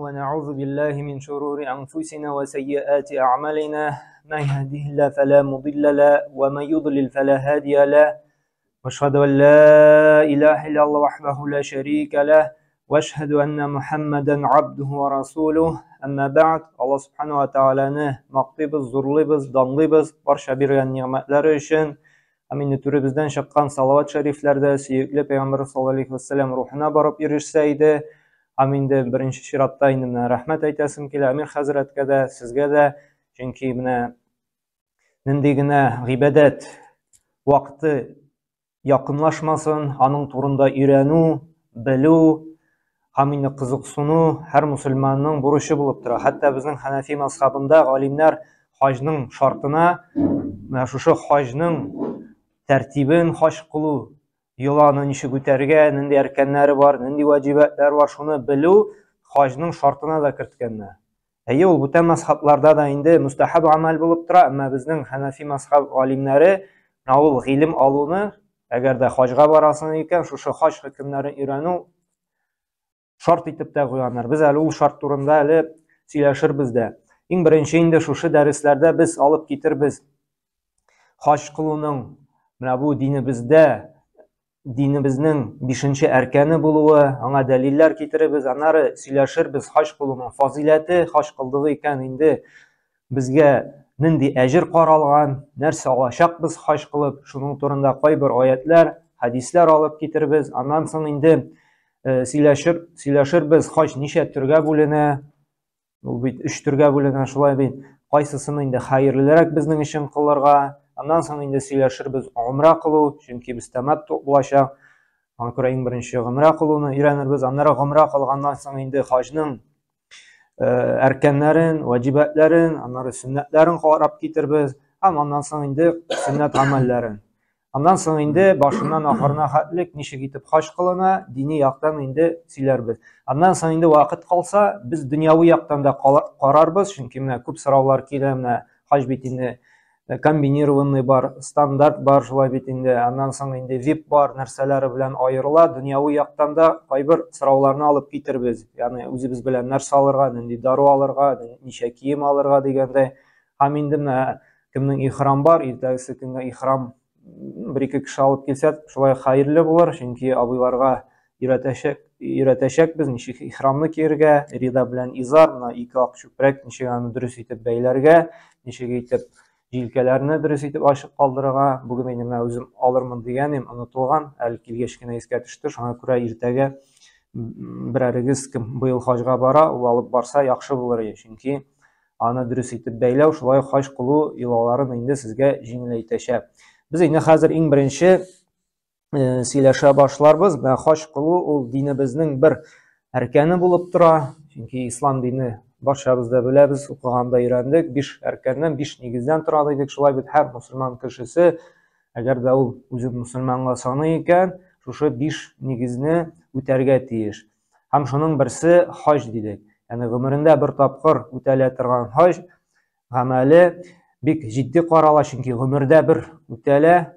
ونعوذ بالله من شرور أنفسنا وسيئات أعمالنا من يهده الله فلا مضل له ومن يضلل فلا هادي له واشهد أن لا إله إلا الله وحده لا شريك له واشهد أن محمدا عبده ورسوله أما بعد Аллаһ Субхану ва Тааляны мактыйбыз, зурлыйбыз, данлыйбыз барча биргән нигъмәтләре өчен. Һәм инде түребездән чыккан салават шәрифләр дә сөекле Пәйгамбәр саллаллаһу алейһи ва сәлләм рухына барып ирешсә иде. Һәм инде беренче чиратта инде менә рәхмәт әйтәсем килә Әмир хәзрәткә дә, сезгә дә, чөнки менә нинди генә гыйбадәт вакыты якынлашмасын, аның турында өйрәнү, белү һәм инде кызыксыну һәр мусульманның бурычы булып тора. Хәтта безнең Ханафи мазхабында галимнәр хаҗның шартына менә шушы хаҗның тәртибен, хаҗ кылу йоланы ничек үтәргә, нинди әркәннәре бар, нинди ваҗибәтләр бар, шуны белү хаҗның шартына да керткәннәр. Әйе, ул бүтән мазхабларда да инде мустахаб гамәл булып тора, әмма безнең Ханафи мазхаб галимнәре менә ул гыйлем алуны, әгәр дә хаҗга барасың икән, шушы хаҗ хөкемнәрен өйрәнү шарт итеп тә куйганнар. Без әле ул шарт турында әле сөйләшербез дә. Иң беренче инде шушы дәресләрдә без алып китербез хаҗ кылуның менә бу динебездә динебезнең бишенче әркәне булуы, аңа дәлилләр китеребез, аннары сөйләшербез хаҗ кылуның фазыйләте, хаҗ кылдык икән инде безгә нинди әҗер каралган, нәрсә алачакбыз хаҗ кылып, шуның турында кайбер аятлар, хәдисләр алып китербез. Аннан соң инде сөйләшербез хаҗ ничә төргә бүленә, ул бит өч төргә бүленә, шулай бит. Кайсысын инде хәерлерәк безнең өчен кылырга. Аннан соң инде сөйләшербез гомра кылу, чөнки без тәмәтту булачак. Аңа күрә иң беренче гомра кылуны өйрәнербез. Аннары гомра кылганнан соң инде хаҗның әркәннәрен, ваҗибәтләрен, аннары сөннәтләрен карап китербез. Һәм аннан соң инде сөннәт гамәлләрен. Аннан соң инде башыннан ахырына хәтлек ничек итеп хаҗ кылына, дини яктан инде сөйләрбез. Аннан соң инде вакыт калса, без дөньяви яктан да карарбыз, чөнки менә күп сораулар килә, менә хаҗ бит инде комбинированный бар, стандарт бар, шулай бит инде. Аннан соң инде вип бар, нәрсәләре белән аерыла. Дөньяви яктан да кайбер сорауларны алып китербез. Ягъни үзебез белән нәрсә алырга, нинди дару алырга, ничә кием алырга дигәндәй. Һәм инде менә кемнең ихрам бар, иртәгесе көнгә ихрам бер-ике кеше алып килсә, шулай хәерле булыр, чөнки абыйларга өйрәтәчәкбез ничек ихрамны киергә, рида белән изар, менә ике ак чүпрәк ничек аны дөрес итеп бәйләргә, ничек итеп җилкәләрне дөрес итеп ачык калдырырга. Бүген инде менә үзем алырмын дигән идем, онытылган, әле килгәч кенә искә төште, шуңа күрә иртәгә берәрегез кем быел хаҗга бара, ул алып барса яхшы булыр иде, чөнки аны дөрес итеп бәйләү, шулай ук хаҗ кылу йолаларын инде сезгә җиңеләйтәчәк. Без инде хәзер иң беренче сөйләшә башларбыз. Менә хаҗ кылу ул динебезнең бер әркәне булып тора, чөнки ислам дине барчабыз да беләбез, укыганда өйрәндек, биш әркәннән, биш нигездән тора дидек. Шулай бит һәр мусульман кешесе, әгәр дә ул үзен мусульманга саный икән, шушы биш нигезне үтәргә тиеш. Һәм шуның берсе хаҗ дидек. Ягъни гомерендә бер тапкыр үтәлә торган хаҗ гамәле бик җитди карала, чөнки гомердә бер үтәлә.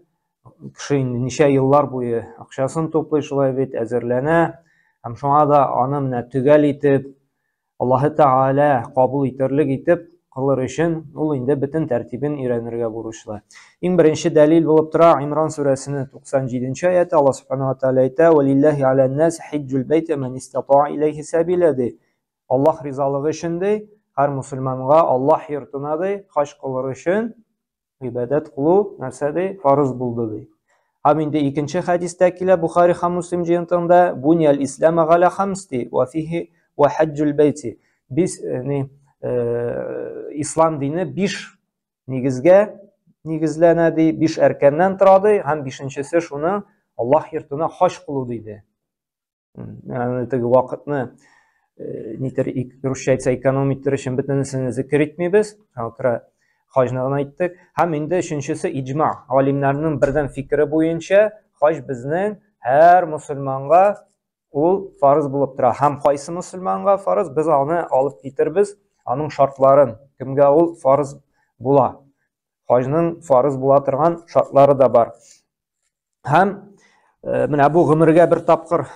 Кеше инде ничә еллар буе акчасын туплый, шулай бит, әзерләнә. Һәм шуңа да аны менә төгәл итеп, Аллаһы Тәгалә кабул итерлек итеп кылыр өчен ул инде бөтен тәртибен өйрәнергә бурычлы. Иң беренче дәлил булып тора Имран сүрәсенең 97 аяты. Аллаһ Субханаһу ва Тәгалә әйтә: "Валиллаһи алан-нас хиҗҗул бәйта ман истатаа иләйһи сәбила" ди. Аллаһ ризалыгы өчен ди, һәр мусульманга Аллаһ йортына ди, хаҗ кылыр өчен гыйбадәт кылу нәрсә ди? Фарыз булды ди. Һәм инде икенче хәдистә килә Бухари һәм Муслим җыентыгында: "Бунияль ислам галя хамс" ди, "Ва фихи ва хаҗҗул бәйти". Без ни ислам дине биш нигезгә нигезләнә ди, биш әркәннән тора ди, һәм бишенчесе шуны Аллаһ йортына хаҗ кылу диде. Ягъни теге вакытны нитер русча әйтсә эконом итер өчен бөтенесен зикер итмибез. Шуңа күрә хаҗны гына әйттек. Һәм инде өченчесе иҗма. Галимнәрнең бердәм фикере буенча хаҗ безнең һәр мусульманга ул фарыз булып тора. Һәм кайсы мусульманга фарыз, без аны алып китербез, аның шартларын, кемгә ул фарыз була. Хаҗның фарыз була торган шартлары да бар. Һәм менә бу гомергә бер тапкыр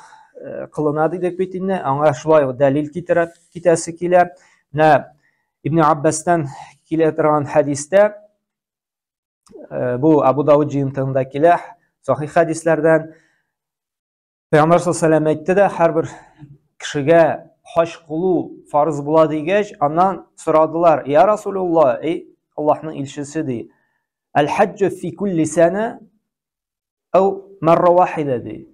кылына дидек бит инде, аңа шулай ук дәлил китерә китәсе килә. Менә Ибн Аббастан килә торган хәдистә, бу Абу Дауд җыентыгында килә, сахих хәдисләрдән. Пәйгамбәр саллаллаху алейһи әйтте дә, һәрбер кешегә хаҗ кылу фарыз була дигәч, аннан сорадылар: "Я Расулуллаһ, эй Аллаһның илчесе ди, әл-хаҗҗу фи кулли сана ау марра вахида ди.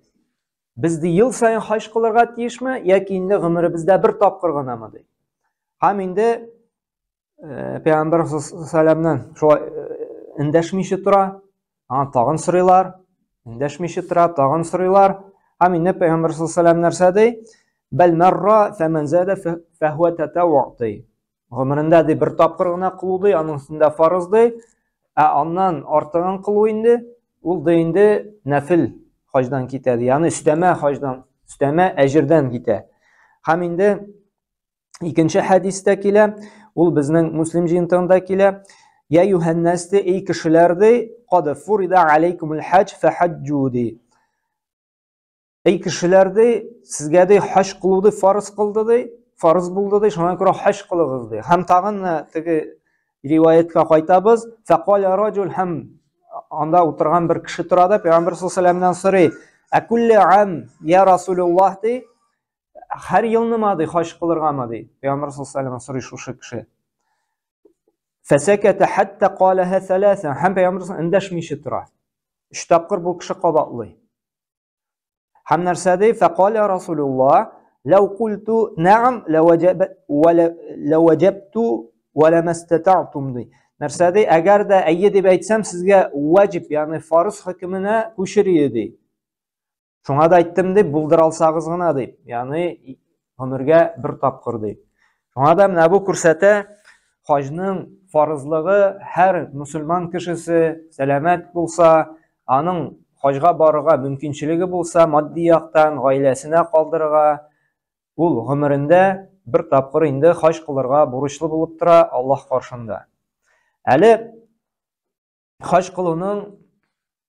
Без ди ел саен хаҗ кылырга тиешме, яки инде гомеребездә бер тапкыр гынамы ди. Һәм инде Пәйгамбәр саллаллаху шулай эндәшмичә тора, аңа тагын сорыйлар, эндәшмичә тора, тагын сорыйлар. Һәм инде Пәйгамбәр саллаллаху нәрсә ди? Бәл марра фәмән зада фәһуа татавву ди. Гомерендә ди бер тапкыр гына кылу ди, аның өстендә фарыз ди. Ә аннан артыгын кылу инде, ул ди инде нәфил хаҗдан китә ди. Ягъни өстәмә хаҗдан, өстәмә әҗердән китә. Һәм инде икенче хәдистә килә, ул безнең Муслим җыентыгында килә. Я юһәннәс ди, эй кешеләр ди, кад фурида алейкумул хаҗ фахаҗҗу ди. Эй кешеләр ди, сезгә ди хаҗ кылу ди фарыз кылды ди, фарыз булды ди, шуңа күрә хаҗ кылыгыз ди. Һәм тагын теге риваятькә кайтабыз. Фақаля раҗул һәм анда утырган бер кеше тора да, Пәйгамбәр саллаллаху алейһи ва сорый: "Ә ам я Расулуллаһ ди, һәр елнымы ди хаҗ кылыргамы ди Пәйгамбәр саллаллаху алейһи сорый шушы кеше. Фәсәкәтә хәтта калаһа сәләсә һәм Пәйгамбәр эндәшмичә тора. Өч тапкыр бу кеше кабатлый. Һәм нәрсә ди? Фәкаля Расулуллаһ ләү культу нәгам ләвәҗәбту вә ләмәстәтәгътум ди. Нәрсә ди? Әгәр дә әйе дип әйтсәм, сезгә ваҗиб, ягъни фарыз хөкеменә күчер иде ди. Шуңа да әйттем дип, булдыра алсагыз гына дип, ягъни гомергә бер тапкыр дип. Шуңа да менә бу күрсәтә хаҗның фарызлыгы һәр мөселман кешесе сәламәт булса, аның хаҗга барырга мөмкинчелеге булса, матди яктан гаиләсенә калдырырга, ул гомерендә бер тапкыр инде хаҗ кылырга бурычлы булып тора Аллаһ каршында. Әле хаҗ кылуның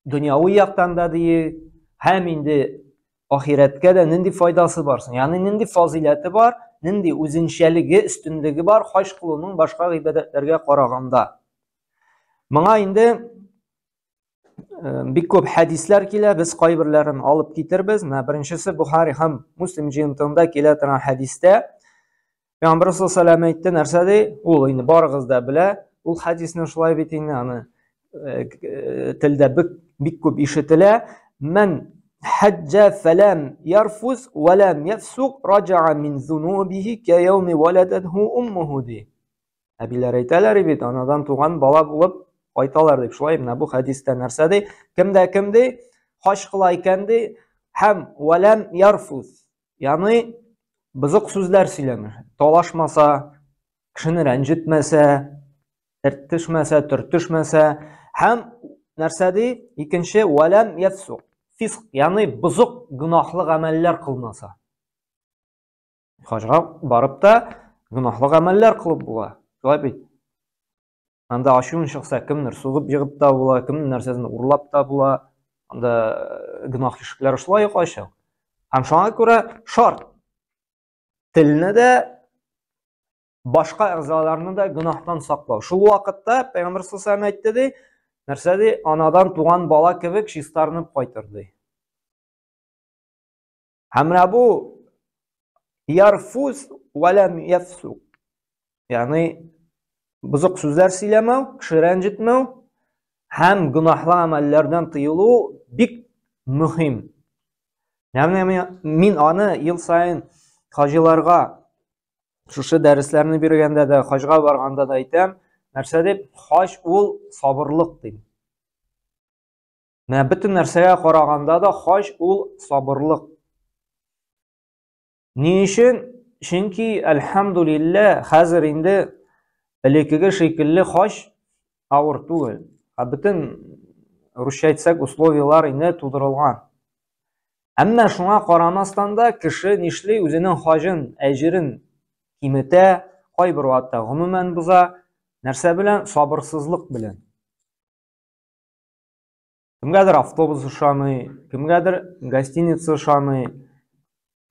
дөньяви яктан да ди, һәм инде ахирәткә дә нинди файдасы бар соң? Ягъни нинди фазыйләте бар, нинди үзенчәлеге, өстенлеге бар хаҗ кылуның башка гыйбадәтләргә караганда. Моңа инде бик күп хәдисләр килә, без кайберләрен алып китербез. Менә беренчесе Бухари һәм Муслим җыентыгында килә торган хәдистә Пәйгамбер саллаллаху алейһи әйтте, нәрсә ди? Ул инде барыгыз да белә. Ул хәдисне шулай бит инде аны телдә бик, бик күп ишетелә. Мән хаҗҗа фәләм ярфуз ва лам яфсук раҗаа мин зунубихи ка яуми валадатху уммуху ди. Әбиләр әйтәләр бит, анадан туган бала булып кайталар дип. Шулай менә бу хәдистә нәрсә ди? Кем дә кем ди? Хаҗ кыла икән ди, һәм валам ярфуз. Ягъни бозык сүзләр сөйләмә, талашмаса, кешене рәнҗетмәсә, эртешмәсә, төртешмәсә һәм нәрсә ди? Икенче валам яфсук. Фиск, ягъни бозык гөнаһлы гамәлләр кылмаса. Хаҗга барып та гөнаһлы гамәлләр кылып була. Шулай бит. Анда ачуың чыкса, кемнер сугып егып та була, кемнең нәрсәсен урлап та була. Анда гөнаһ ишекләре шулай ук ачык. Һәм шуңа күрә шарт телне дә башка әгъзаларны да гөнаһтан саклау. Шул вакытта Пәйгамбәр саллаллаху әйтте ди, нәрсә ди? Анадан туган бала кебек чистарынып кайтыр ди. Һәм менә бу ярфуз ва лам яфсук. Ягъни бозык сүзләр сөйләмәү, кеше рәнҗетмәү һәм гөнаһлы гамәлләрдән тыелу бик мөһим. Ягъни мин аны ел саен хаҗиларга шушы дәресләрне биргәндә дә, хаҗга барганда да әйтәм, нәрсә дип, хаҗ ул сабырлык дим. Менә бөтен нәрсәгә караганда да хаҗ ул сабырлык. Ни өчен? Чөнки әлхәмдулиллә хәзер инде элеккеге шикелле хаҗ авыр түгел. Ә бөтен русча әйтсәк, условияләр инде тудырылган. Әмма шуңа карамастан да кеше нишли үзенең хаҗын, әҗерен киметә, кайбер вакытта гомумән боза. Нәрсә белән? Сабырсызлык белән. Кемгәдер автобус ошамый, кемгәдер гостиница ошамый.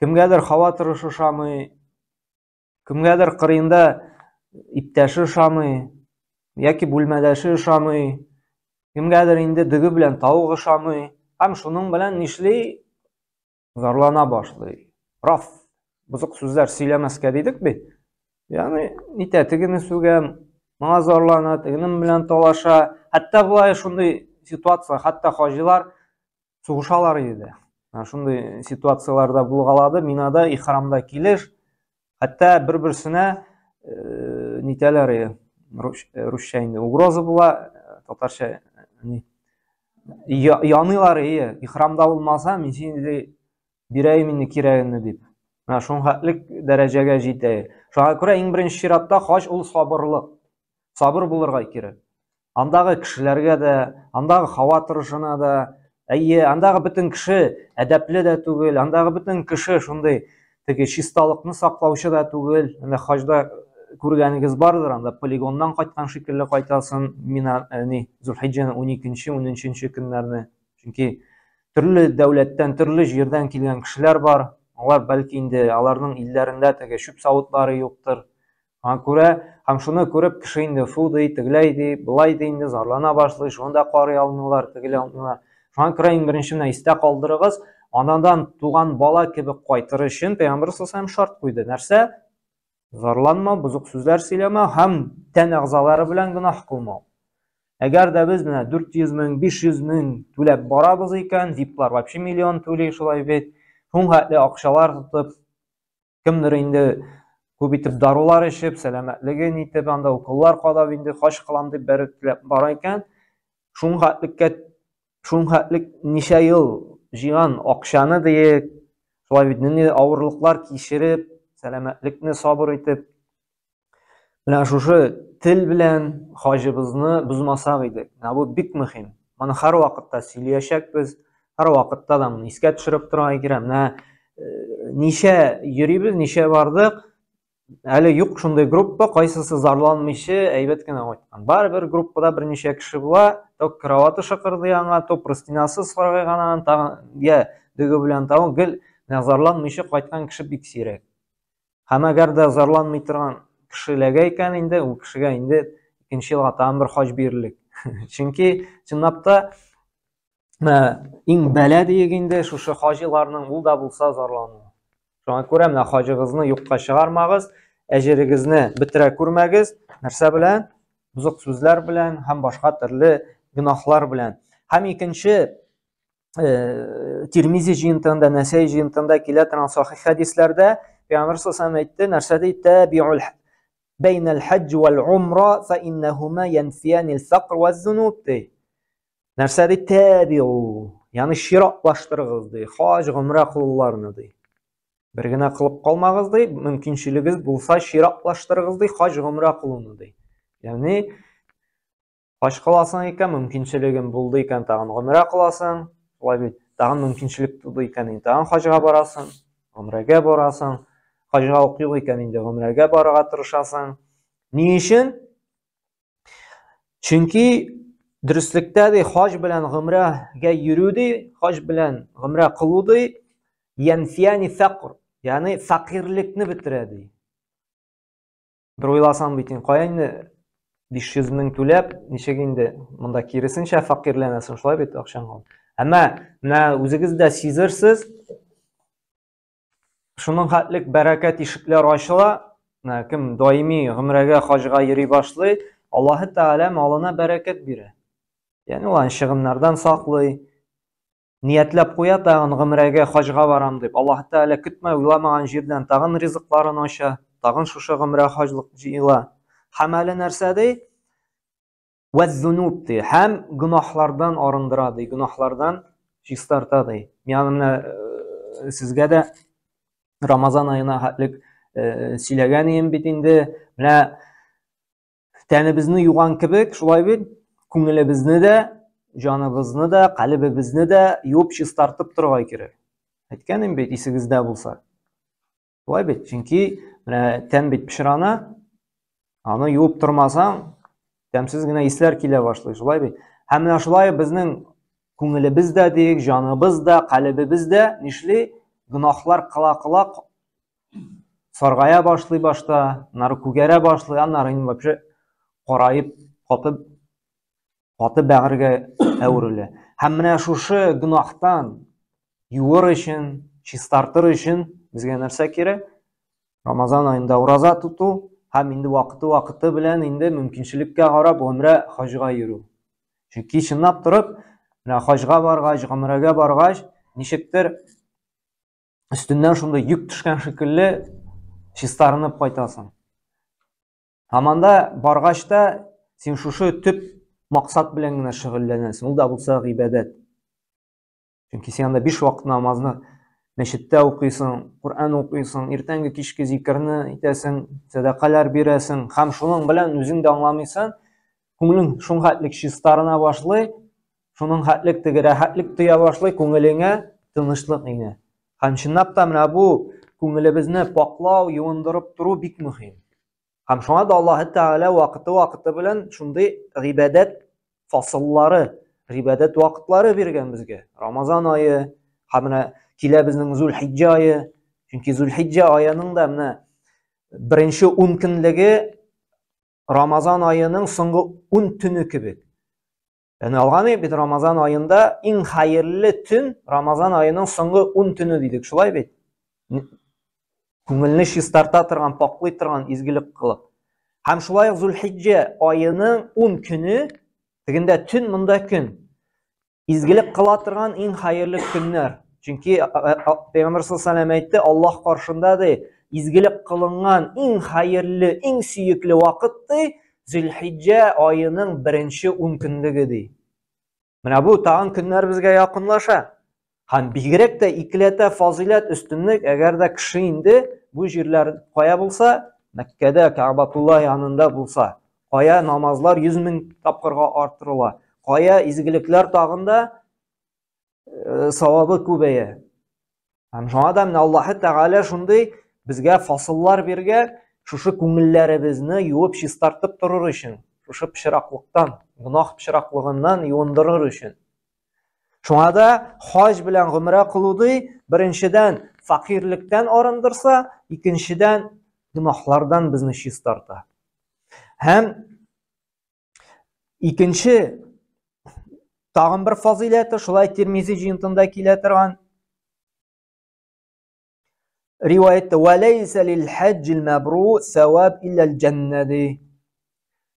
Кемгәдер һава торышы ошамый, кемгәдер кырыенда иптәше ошамый, яки бүлмәдәше ошамый, кемгәдер инде дөге белән тавык ошамый. Һәм шуның белән нишли? Зарлана башлый. Раф, бозык сүзләр сөйләмәскә дидек бит. Ягъни, нитә, тегене сүгә, моңа зарлана, тегенең белән талаша. Хәтта болай шундый ситуация, хәтта хаҗилар сугышалар иде. Шундый ситуацияләрдә булгалады. Минада ихрамда килеш, хәтта бер-берсенә э, нитәләр иде. Русча инде угроза була, татарча ни яныйлар ие. Ихрамда булмаса, мин сине бирәем инде кирәгеңне дип. Менә шуңа дәрәҗәгә җитә. Шуңа күрә иң беренче чиратта хаҗ ул сабырлык. Сабыр булырга кирәк. Андагы кешеләргә дә, андагы һава торышына да, әйе, андагы бөтен кеше әдәпле дә түгел, андагы бөтен кеше шундый теге чисталыкны саклаучы да түгел. Менә хаҗда күргәнегез бардыр, анда полигоннан кайткан шикелле кайтасың, мина э, ни, Зулхиҗҗәнең 12-нче, 13-нче көннәрне. Чөнки төрле дәүләттән, төрле җирдән килгән кешеләр бар. Алар бәлки инде аларның илләрендә теге чүп савытлары юктыр. Аңа күрә һәм шуны күреп кеше инде фу ди, тегеләй ди, былай ди инде зарлана башлый, шуны да карый алмыйлар, тегеләй алмыйлар. Шуңа күрә иң беренче менә истә калдырыгыз, анадан туган бала кебек кайтыр өчен Пәйгамбер саллаллаху шарт куйды. Нәрсә? Зарланма, бозык сүзләр сөйләмә һәм тән әгъзалары белән гөнаһ кылмау. Әгәр дә без менә 400 мең, 500 мең түләп барабыз икән, виплар вообще миллион түли шулай бит. Шуңа хәтле акчалар тотып, Кемдер инде күп итеп дарулар эчеп, сәламәтлеген итеп, анда уколлар кадап инде хаҗ кылам дип бәреп теләп бара икән, шуңа шуңа ничә ел җыйган акчаны диек, шулай бит нинди авырлыклар кичереп, сәламәтлекне сабыр итеп, Менә шушы тел белән хаҗыбызны бозмасак иде. Менә бу бик мөһим. Моны һәрвакытта сөйләячәкбез, һәрвакытта да моны искә төшереп торырга кирәк. Менә э, ничә йөрибез, ничә бардык, әле юк шундый группа, кайсысы зарланмыйча әйбәт кенә кайткан. Барыбер группада берничә кеше була, то кроваты шыкырдый аңа, то простынясы саргайган аның, тагын я дөге белән тагын гел менә зарланмыйча кайткан кеше бик сирәк. Һәм әгәр дә зарланмый торган кеше эләгә икән инде, ул кешегә инде икенче елга тагын бер хаҗ бирелек. Чөнки чынлап та менә иң бәла диек инде шушы хаҗиларның ул да булса зарлану. Шуңа күрә менә хаҗыгызны юкка чыгармагыз, әҗерегезне бетерә күрмәгез. Нәрсә белән? Бозык сүзләр белән һәм башка төрле гөнаһлар белән. Һәм икенче Тирмизи җыентыгында, Нәсәй җыентыгында килә торган сахих хәдисләрдә Пәйгамбер саллаллаху әйтте, нәрсә ди? Табиул бәйнәл хаҗ вәл умра фа иннахума янфиянил факр вә зунуб ди. Нәрсә ди? Табиу, ягъни чиратлаштырыгыз ди, хаҗ, гомрә кылуларны ди. Бер генә кылып калмагыз ди, мөмкинчелегез булса чиратлаштырыгыз ди, хаҗ, гомрә кылуны ди. Ягъни Хаҗ кыласың икән, мөмкинчелегең булды икән, тагын гомрә кыласың. Шулай бит. Тагын мөмкинчелек туды икән, инде тагын хаҗга барасың, гомрәгә барасың. Хаҗга ук юк икән, инде гомрәгә барырга тырышасың. Ни өчен? Чөнки дөреслектә ди, хаҗ белән гомрәгә йөрү ди, хаҗ белән гомрә кылу ди, янфияни фәкр, ягъни фәкыйрьлекне бетерә ди. Бер уйласаң бит инде, кая инде 500 мең түләп, ничек инде монда киресенчә фәкыйрьләнәсең, шулай бит акчаң алып. Әмма менә үзегез дә сизерсез, шуның хәтлек бәрәкәт ишекләр ачыла, менә кем даими гомрәгә, хаҗга йөри башлый, Аллаһы Тәгалә малына бәрәкәт бирә. Ягъни ул аны чыгымнардан саклый, Ниятләп куя тагын гомрәгә, хаҗга барам дип. Аллаһ Тәгалә көтмә, уйламаган җирдән тагын ризыкларын ача, тагын шушы гомрә хаҗлык җыела. Һәм әле нәрсә ди? Вәззунуб ди. Һәм гөнаһлардан арындыра ди, гөнаһлардан чистарта ди. Мин аны менә э, сезгә дә Рамазан аена хәтлек э, сөйләгән идем бит инде. Менә Тәнебезне юган кебек, шулай бит, күңелебезне дә, җаныбызны да, калебебезне дә юып чистартып торырга кирәк. Әйткәнем бит, исегездә булса. Шулай бит, чөнки менә тән бит пычрана, аны юып тормасаң, тәмсез генә исләр килә башлый, шулай бит. Һәм менә шулай безнең күңелебез дә диек, җаныбыз да, калебебез дә нишли? гөнаһлар кыла-кыла саргая башлый башта, аннары күгәрә башлый, аннары инде вообще караеп, катып, каты бәгырьгә әверелә. Һәм менә шушы гөнаһтан юыр өчен, чистартыр өчен безгә нәрсә кирәк? Рамазан аенда ураза тоту һәм инде вакыты-вакыты белән инде мөмкинчелеккә карап гомрә хаҗга йөрү. Чөнки чынлап торып, менә хаҗга баргач, гомрәгә баргач, ничектер өстеннән шундый йөк төшкән шикелле чистарынып кайтасың. Һәм анда баргач та син шушы төп максат белән генә шөгыльләнәсең. Ул да булса гыйбадәт. Чөнки син анда биш вакыт намазны мәчеттә укыйсың, Коръән укыйсың, иртәнге кичке зикерне итәсең, сәдакалар бирәсең һәм шуның белән үзең дә аңламыйсың, күңелең шуның хәтлек чистарына башлый, шуның хәтлек теге рәхәтлек тоя башлый, күңелеңә тынычлык иңә. Һәм чынлап та менә бу күңелебезне паклау, юындырып тору бик мөһим. Һәм шуңа да Аллаһы Тәгалә вакыты-вакыты белән шундый гыйбадәт фасыллары, гыйбадәт вакытлары биргән безгә. Рамазан ае, һәм менә килә безнең Зулхиҗҗә ае. Чөнки Зулхиҗҗә аеның да менә беренче 10 көнлеге Рамазан аеның соңгы 10 төне кебек. Яни алган бит Рамазан аенда иң хәерле төн Рамазан аеның соңгы 10 төне дидек, шулай бит? Күңелне чистарта торган, паклый торган изгелек кылып. Һәм шулай ук Зулхиҗҗә аеның 10 көне, тегендә төн, монда көн. Изгелек кыла торган иң хәерле көннәр. Чөнки Пәйгамбәр саллаллаһу алейһи әйтте, Аллаһ каршында ди, изгелек кылынган иң хәерле, иң сөекле вакыт ди, Зөлхиҗҗә аеның беренче ун көнлеге ди. Менә бу тагын көннәр безгә якынлаша. Һәм бигрәк тә икеләтә фазыйләт өстенлек, әгәр дә кеше инде бу җирләр кая булса, Мәккәдә, Кәгъбатулла янында булса, кая намазлар 100 мең тапкырга арттырыла, кая изгелекләр тагын да э, савабы күбәя. Һәм шуңа да менә Аллаһы Тәгалә шундый безгә фасыллар биргән, шушы күңелләребезне юып чистартып торыр өчен, шушы пычраклыктан, гөнаһ пычраклыгыннан юындырыр өчен. Шуңа да хаҗ белән гомрә кылу ди, беренчедән фәкыйрьлектән арындырса, икенчедән гөнаһлардан безне чистарта. Һәм Икенче тагын бер фазыйләте шулай Тирмизи җыентында килә торган риваятьтә вәләйсә лил хаҗҗил мәбрур саваб илля җәннә ди.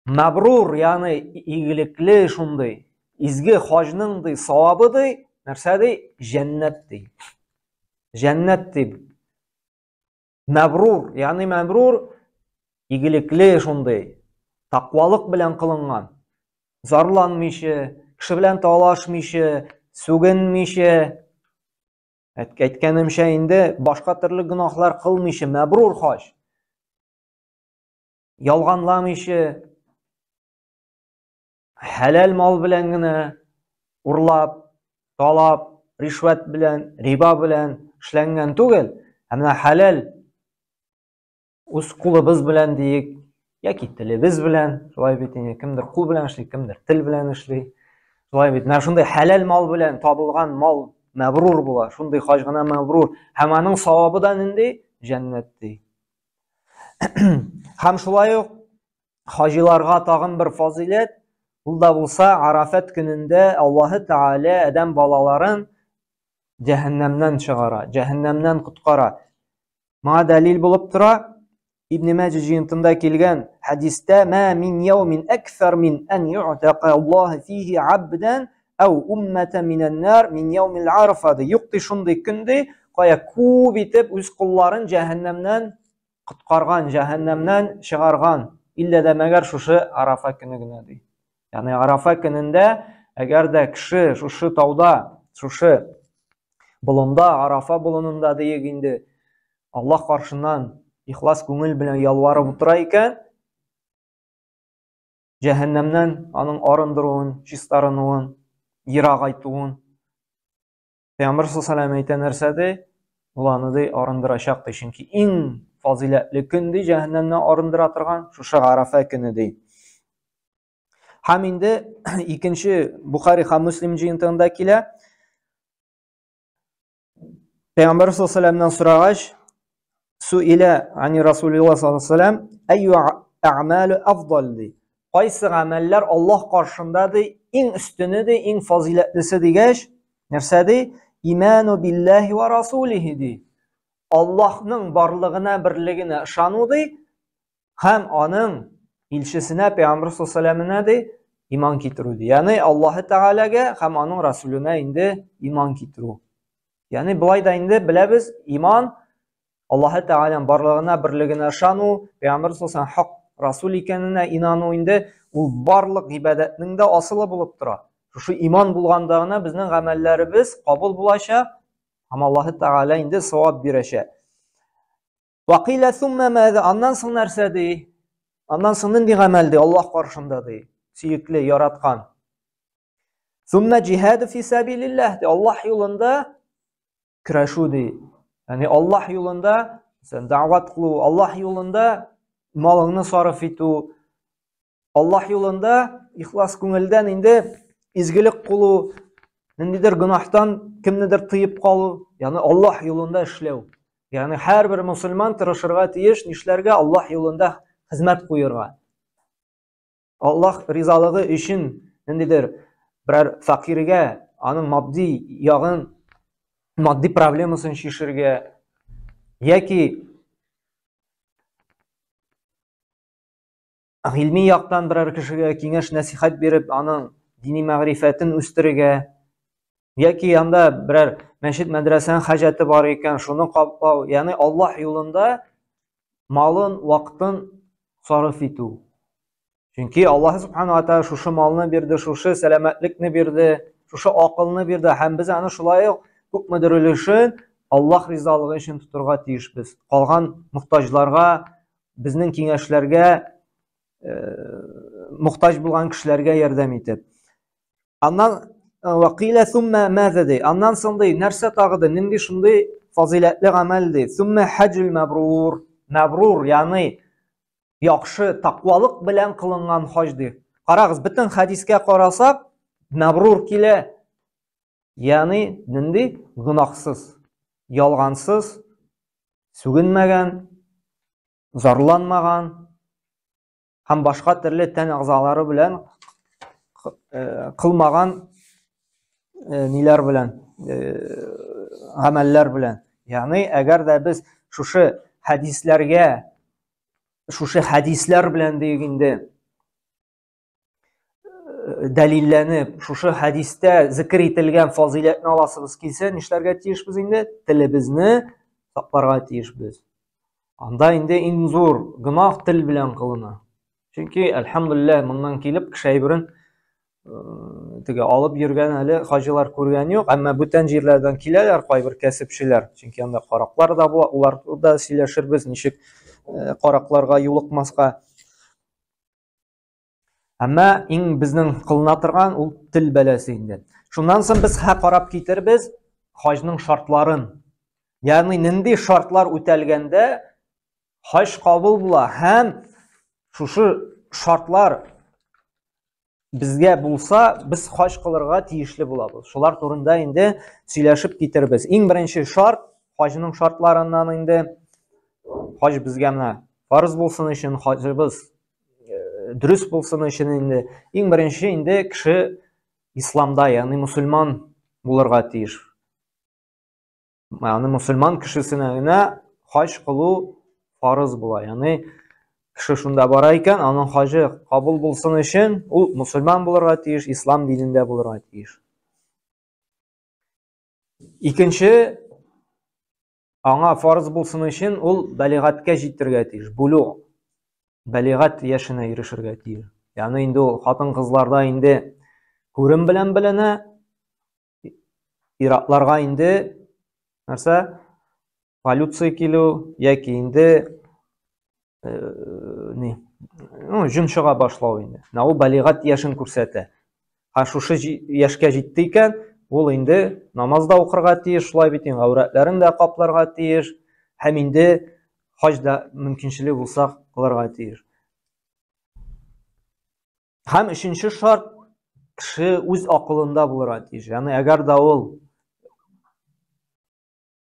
Мәбрур, ягъни игелекле шундый, изге хаҗның ди савабы ди, нәрсә ди? Җәннәт ди. Җәннәт ди. Мәбрур, ягъни мәбрур игелекле шундый, тақвалык белән кылынган. Зарланмыйча, кеше белән талашмыйча, сүгенмичә, әйткәнемчә инде башка төрле гөнаһлар кылмыйча, мәбрур хаҗ. Ялганламыйча, хәләл мал белән генә урлап, талап, ришвәт белән, риба белән эшләнгән түгел, ә менә хәләл үз кулыбыз белән диек, яки телебез белән, шулай бит инде, кемдер кул белән эшли, кемдер тел белән эшли. Шулай бит, менә шундый хәләл мал белән табылган мал мәбрур була, шундый хаҗ гына мәбрур. Һәм аның савабы да нинди? Җәннәт ди. Һәм шулай ук Хаҗиларга тагын бер фазыйләт, ул да булса Арафат көнендә Аллаһы Тәгалә адәм балаларын җәһәннәмнән чыгара, җәһәннәмнән коткара. Моңа дәлил булып тора Ибн Маҗа җыентында килгән хәдистә ма мин яумин аксар мин ан ю'така Аллаһ фихи абдан ау уммата минән нар мин яумил арафа ди. Юк ди шундый көн ди, кая күп итеп үз колларын җәһәннәмнән коткарган, җәһәннәмнән чыгарган. Иллә дә мәгәр шушы Арафа көне генә ди. Ягъни Арафа көнендә әгәр дә кеше шушы тауда, шушы болында, Арафа болынында диек инде, Аллаһ каршыннан ихлас күңел белән ялварып утыра икән, җәһәннәмнән аның арындыруын, чистарынуын, ерагайтуын Пәйгамбер саллаллаху алейһи әйтә нәрсә ди? Ул аны ди арындырачак ди, чөнки иң фазыйләтле көн ди җәһәннәмнән арындыра торган шушы Арафа көне ди. Һәм инде икенче Бухари һәм Муслим җыентыгында килә. Пәйгамбәр саллаллаху сорагач, суиля ани Расулилла саллаллаху алейһи әйю әгъмалу афдал ди. Кайсы гамәлләр Аллаһ каршында ди, иң өстене ди, иң фазиләтлесе дигәч, нәрсә ди? Иману биллаһи ва расулихи ди. Аллаһның барлыгына, берлегенә ышану ди һәм аның илчесенә Пәйгамбәр саллаллаху ди иман китерү ди. Ягъни Аллаһы Тәгаләгә һәм аның расулына инде иман китерү. Ягъни болай да инде беләбез, иман Аллаһы Тәгаләнең барлыгына, берлегенә ышану, Пәйгамбәр саллаллаху хак расул икәненә инану инде ул барлык гыйбадәтнең дә асылы булып тора. Шушы иман булганда гына безнең гамәлләребез кабул булачак һәм Аллаһы Тәгалә инде савап бирәчәк. Вакыйлә сумма маза? Аннан соң нәрсә ди? Аннан соң нинди гамәл ди Аллаһ каршында ди? Сөекле, яраткан. Сумма җиһаду фи сабилиллаһ ди. Аллаһ юлында көрәшү ди. Ягъни Аллаһ юлында сен дәгъват кылу, Аллаһ юлында малыңны сарыф итү, Аллаһ юлында ихлас күңелдән инде изгелек кылу, ниндидер гөнаһтан кемнедер тыеп калу, ягъни Аллаһ юлында эшләү. Ягъни һәрбер мусульман тырышырга тиеш нишләргә? Аллаһ юлында хезмәт куерга. Аллаһ ризалыгы өчен ниндидер берәр фәкыйрьгә аның матди ягын, матди проблемасын чишергә яки гыйльми яктан берәр кешегә киңәш нәсихәт биреп, аның дини мәгърифәтен үстерергә яки анда берәр мәчет мәдрәсәнең хаҗәте бар икән, шуны каплау, ягъни Аллаһ юлында малын, вакытын сарыф итү. Чөнки Аллаһ субхана ва тааля шушы малны бирде, шушы сәламәтлекне бирде, шушы акылны бирде һәм без аны шулай ук күпмедер өлешен Аллаһ ризалыгы өчен тотырга тиешбез. Калган мохтаҗларга, безнең киңәшләргә мохтаҗ булган кешеләргә ярдәм итеп. Аннан вакыйлә сумма маза ди. Аннан соң ди, нәрсә тагы ди? Нинди шундый фазиләтле гамәл ди? Сумма хаҗул мәбрур. Мәбрур, ягъни яхшы тақвалык белән кылынган хаҗ ди. Карагыз, бөтен хәдискә карасак, мәбрур килә. Ягъни нинди гөнаһсыз, ялгансыз, сүгенмәгән, зарланмаган һәм башка төрле тән әгъзалары белән кылмаган ниләр белән, гамәлләр белән. Ягъни, әгәр дә без шушы хәдисләргә, шушы хәдисләр белән диек инде, дәлилләнеп, шушы хәдистә зикр ителгән фазыйләтне аласыбыз килсә, нишләргә тиешбез инде? Телебезне сакларга тиешбез. Анда инде иң зур гөнаһ тел белән кылына. Чөнки, әлхәмдулилләһ, моннан килеп кеше әйберен теге алып йөргән әле хаҗилар күргән юк, әмма бүтән җирләрдән киләләр кайбер кәсепчеләр. Чөнки анда караклар да була, улар да сөйләшербез, ничек каракларга юлыкмаска. Әмма иң безнең кылына торган ул тел бәласе инде. Шуннан соң без хә карап китербез хаҗның шартларын. Ягъни нинди шартлар үтәлгәндә хаҗ кабул була һәм шушы шартлар безгә булса, без хаҗ кылырга тиешле булабыз. Шулар турында инде сөйләшеп китербез. Иң беренче шарт, хаҗның шартларыннан инде хаҗ безгә менә фарыз булсын өчен хаҗыбыз дөрес булсын өчен инде иң беренче инде кеше исламда, ягъни мусульман булырга тиеш. Ягъни мусульман кешесенә генә хаҗ кылу фарыз була. Ягъни кеше шунда бара икән, аның хаҗы кабул булсын өчен ул мусульман булырга тиеш, ислам динендә булырга тиеш. Икенче аңа фарыз булсын өчен ул балигатькә җитәргә тиеш, булу. Балигать яшенә ирешергә тиеш. Ягъни инде ул хатын-кызларда инде күрем белән беленә, иратларга инде нәрсә? Полюция килү яки инде ни, ну, җен чыга башлау инде. Менә ул балигать яшен күрсәтә. Ә шушы яшькә җитте икән, ул инде намаз да укырга тиеш, шулай бит инде гаурәтләрен дә капларга тиеш һәм инде хаҗ да мөмкинчелеге булса кылырга тиеш. Һәм өченче шарт, кеше үз акылында булырга тиеш. Ягъни әгәр дә ул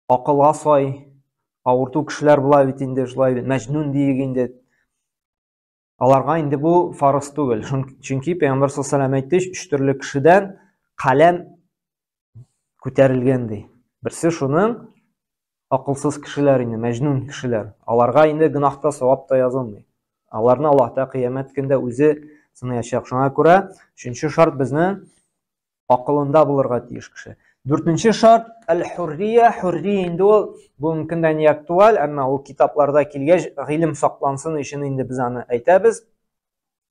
Акылга сай, авырту кешеләр була бит инде, шулай бит, мәҗнүн диек инде. Аларга инде бу фарыз түгел. Чөнки Пәйгамбәр саллаллаху алейһи әйтте, өч төрле кешедән каләм күтәрелгән ди. Берсе шуның акылсыз кешеләр инде, мәҗнүн кешеләр. Аларга инде гөнаһ та, савап та язылмый. Аларны Аллаһ та кыямәт көндә үзе сынаячак. Шуңа күрә өченче шарт безнең акылында булырга тиеш кеше. Дүртенче шарт әл-хуррия. Хуррия инде ул бүгенге көндә не актуаль, әмма ул китапларда килгәч, гыйлем саклансын өчен инде без аны әйтәбез.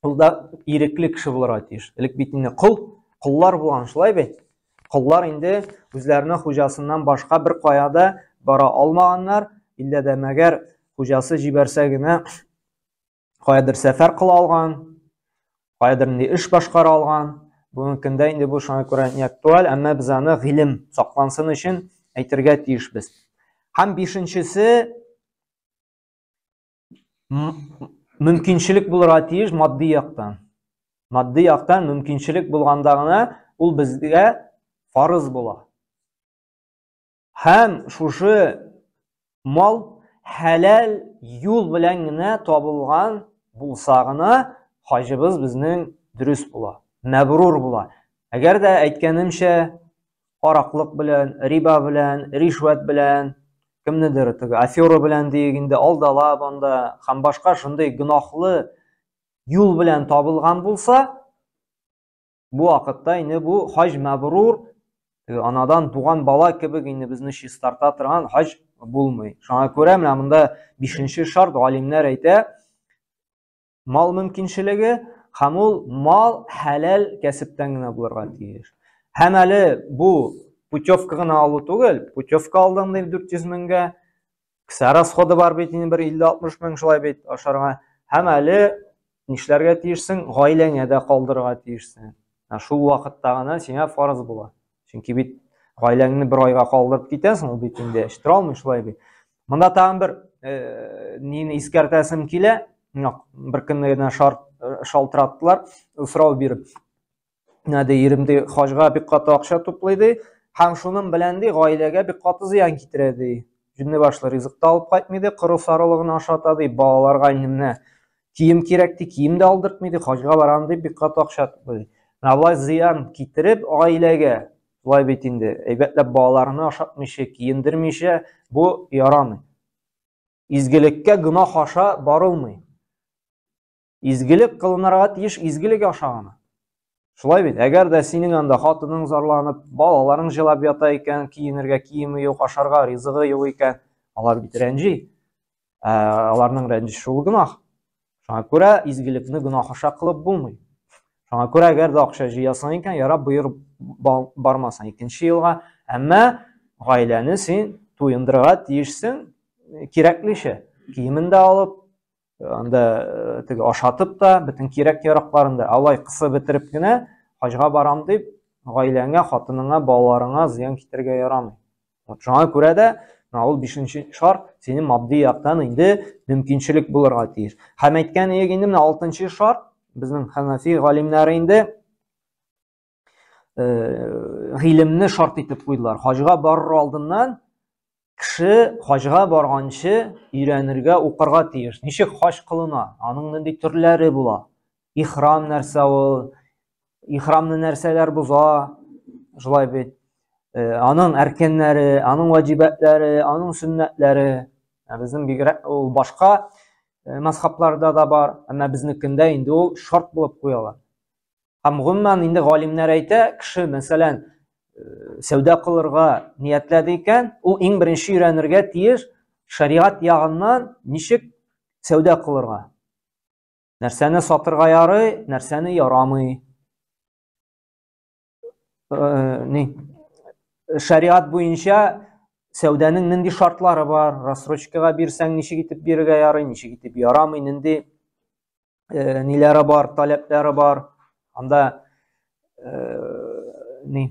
Ул да ирекле кеше булырга тиеш. Элек бит инде кол, коллар булган, шулай бит? Коллар инде үзләренең хуҗасыннан башка бер кая да бара алмаганнар, иллә дә мәгәр хуҗасы җибәрсә генә каядыр сәфәр кыла алган, каядыр инде эш башкара алган. Бүгенге көндә инде бу шуңа күрә не актуаль, әмма без аны гыйлем саклансын өчен әйтергә тиешбез. Һәм бишенчесе мөмкинчелек булырга тиеш матди яктан. Матди яктан мөмкинчелек булганда гына ул безгә фарыз була. Һәм шушы мал хәләл юл белән генә табылган булса гына хаҗыбыз безнең дөрес була, мәбрур була. Әгәр дә әйткәнемчә, караклык белән, риба белән, ришвәт белән, кемнедер теге афера белән диек инде алдалап анда һәм башка шундый гөнаһлы юл белән табылган булса, Бу вакытта инде бу хаҗ мәбрур, анадан туган бала кебек инде безне чистарта торган хаҗ булмый. Шуңа күрә менә монда бишенче шарт галимнәр әйтә, мал мөмкинчелеге һәм ул мал хәләл кәсептән генә булырга тиеш. Һәм әле бу путевка гына алу түгел, путевка алдың дип 400 меңгә, кесә расходы бар бит инде бер 50-60 мең шулай бит ашарга. Һәм әле нишләргә тиешсең? Гаиләңә дә калдырырга тиешсең. Ә шул вакытта гына сиңа фарыз була. Чөнки бит гаиләңне бер айга калдырып китәсең, ул бит инде эчтерә алмый шулай бит. Монда тагын бер э, нини искәртәсем килә. Бер көнне генә шарт э, шалтыраттылар, сорау биреп. Менә ди, ирем ди, хаҗга бик каты акча туплый ди, һәм шуның белән ди гаиләгә бик каты зыян китерә ди. Җүнле башлы ризык та алып кайтмый ди, коры сарылыгын ашата ди, балаларга инде менә кием кирәк ди, кием дә алдыртмый ди, хаҗга барам дип бик каты акча туплый ди. Менә болай зыян китереп гаиләгә, шулай бит инде, әйбәтләп балаларны ашатмыйча, киендермичә, бу ярамый. Изгелеккә гөнаһ аша барылмый. Изгелек кылынырга тиеш изгелек аша гына. Шулай бит, әгәр дә синең анда хатының зарланып, балаларың җылап ята икән, киенергә киеме юк, ашарга ризыгы юк икән, алар бит рәнҗи. Ә, аларның рәнҗеше ул гөнаһ. Шуңа күрә изгелекне гөнаһ аша кылып булмый. Шуңа күрә әгәр дә акча җыясың икән, ярап быел бармасаң икенче елга, әмма гаиләне син туендырырга тиешсең кирәклечә. Киемен дә алып, анда э, теге ашатып та, бөтен кирәк-яракларын да алай кысып бетереп кенә хаҗга барам дип, гаиләңә, хатыныңа, балаларыңа зыян китерергә ярамый. Вот шуңа күрә дә менә ул бишенче шарт синең матди яктан инде мөмкинчелек булырга тиеш. Һәм әйткән идек инде менә алтынчы шарт безнең ханафи галимнәре инде э, гыйлемне шарт итеп куйдылар. Хаҗга барыр алдыннан кеше хаҗга барганчы өйрәнергә, укырга тиеш. Ничек хаҗ кылына, аның нинди төрләре була, ихрам нәрсә ул, ихрамны нәрсәләр боза, шулай бит. Э, аның әркәннәре, аның ваҗибәтләре, аның сөннәтләре. Ә безнең бигрәк ул башка э, мазхабларда да бар, әмма безнекендә инде ул шарт булып куялар. Һәм гомумән инде галимнәр әйтә, кеше, мәсәлән, э, сәүдә кылырга ниятләде икән, ул иң беренче өйрәнергә тиеш шәригать ягыннан ничек сәүдә кылырга. Нәрсәне сатырга ярый, нәрсәне ярамый. Э, ни? Шәригать буенча сәүдәнең нинди шартлары бар, рассрочкага бирсәң ничек итеп бирергә ярый, ничек итеп ярамый, нинди э, ниләре бар, таләпләре бар. Анда э, ни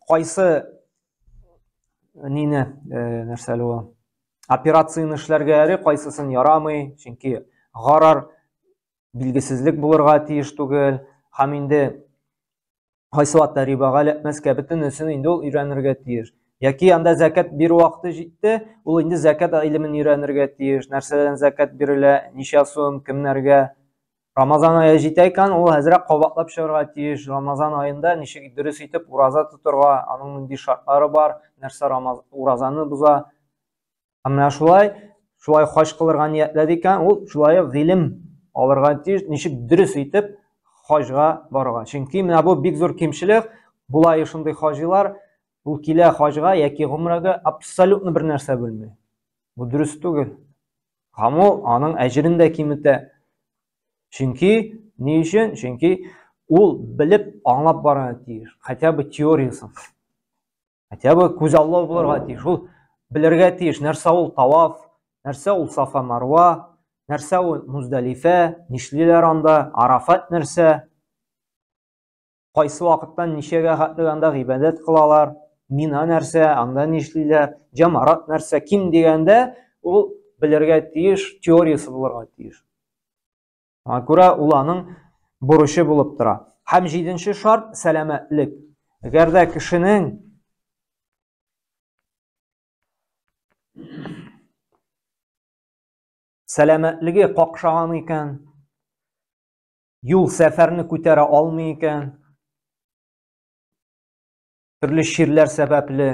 кайсы нине э, нәрсә әле ул? Операцияне эшләргә ярый, кайсысын ярамый, чөнки гарар билгесезлек булырга тиеш түгел. Һәм инде кайсы вакытта рибага эләкмәскә, бөтенесен инде ул өйрәнергә тиеш. Яки анда зәкят бирү вакыты җитте, ул инде зәкят гыйлемен өйрәнергә тиеш. Нәрсәдән зәкят бирелә, ничә сум, кемнәргә. Рамазан ае җитә икән, ул әзрәк кабатлап чыгарга тиеш. Рамазан аенда ничек дөрес итеп ураза тотырга, аның нинди шартлары бар, нәрсә рамаз, уразаны боза. Һәм менә шулай, шулай хаҗ кылырга ниятләде икән, ул шулай ук гыйлем алырга тиеш, ничек дөрес итеп хаҗга барырга. Чөнки менә бу бик зур кимчелек, була шундый хаҗилар, ул килә хаҗга яки гомрәгә абсолютно бер нәрсә белми. Бу дөрес түгел. Һәм ул аның әҗерен дә киметә. Чөнки ни өчен? Чөнки ул белеп, аңлап барырга тиеш, хотя бы теориясын. Хотя бы күз аллау булырга тиеш. Ул белергә тиеш, нәрсә ул таваф, нәрсә ул Сафа Марва, нәрсә ул Муздалифә, нишлиләр анда, Арафат нәрсә, кайсы вакыттан ничәгә хәтле анда гыйбадәт кылалар, Мина нәрсә, анда нишлиләр, җамарат нәрсә, ким дигәндә ул белергә тиеш, теориясе булырга тиеш. Шуңа күрә ул аның бурычы булып тора. Һәм җиденче шарт сәламәтлек. Әгәр дә кешенең сәламәтлеге какшаган икән, юл сәфәрне күтәрә алмый икән, төрле чирләр сәбәпле,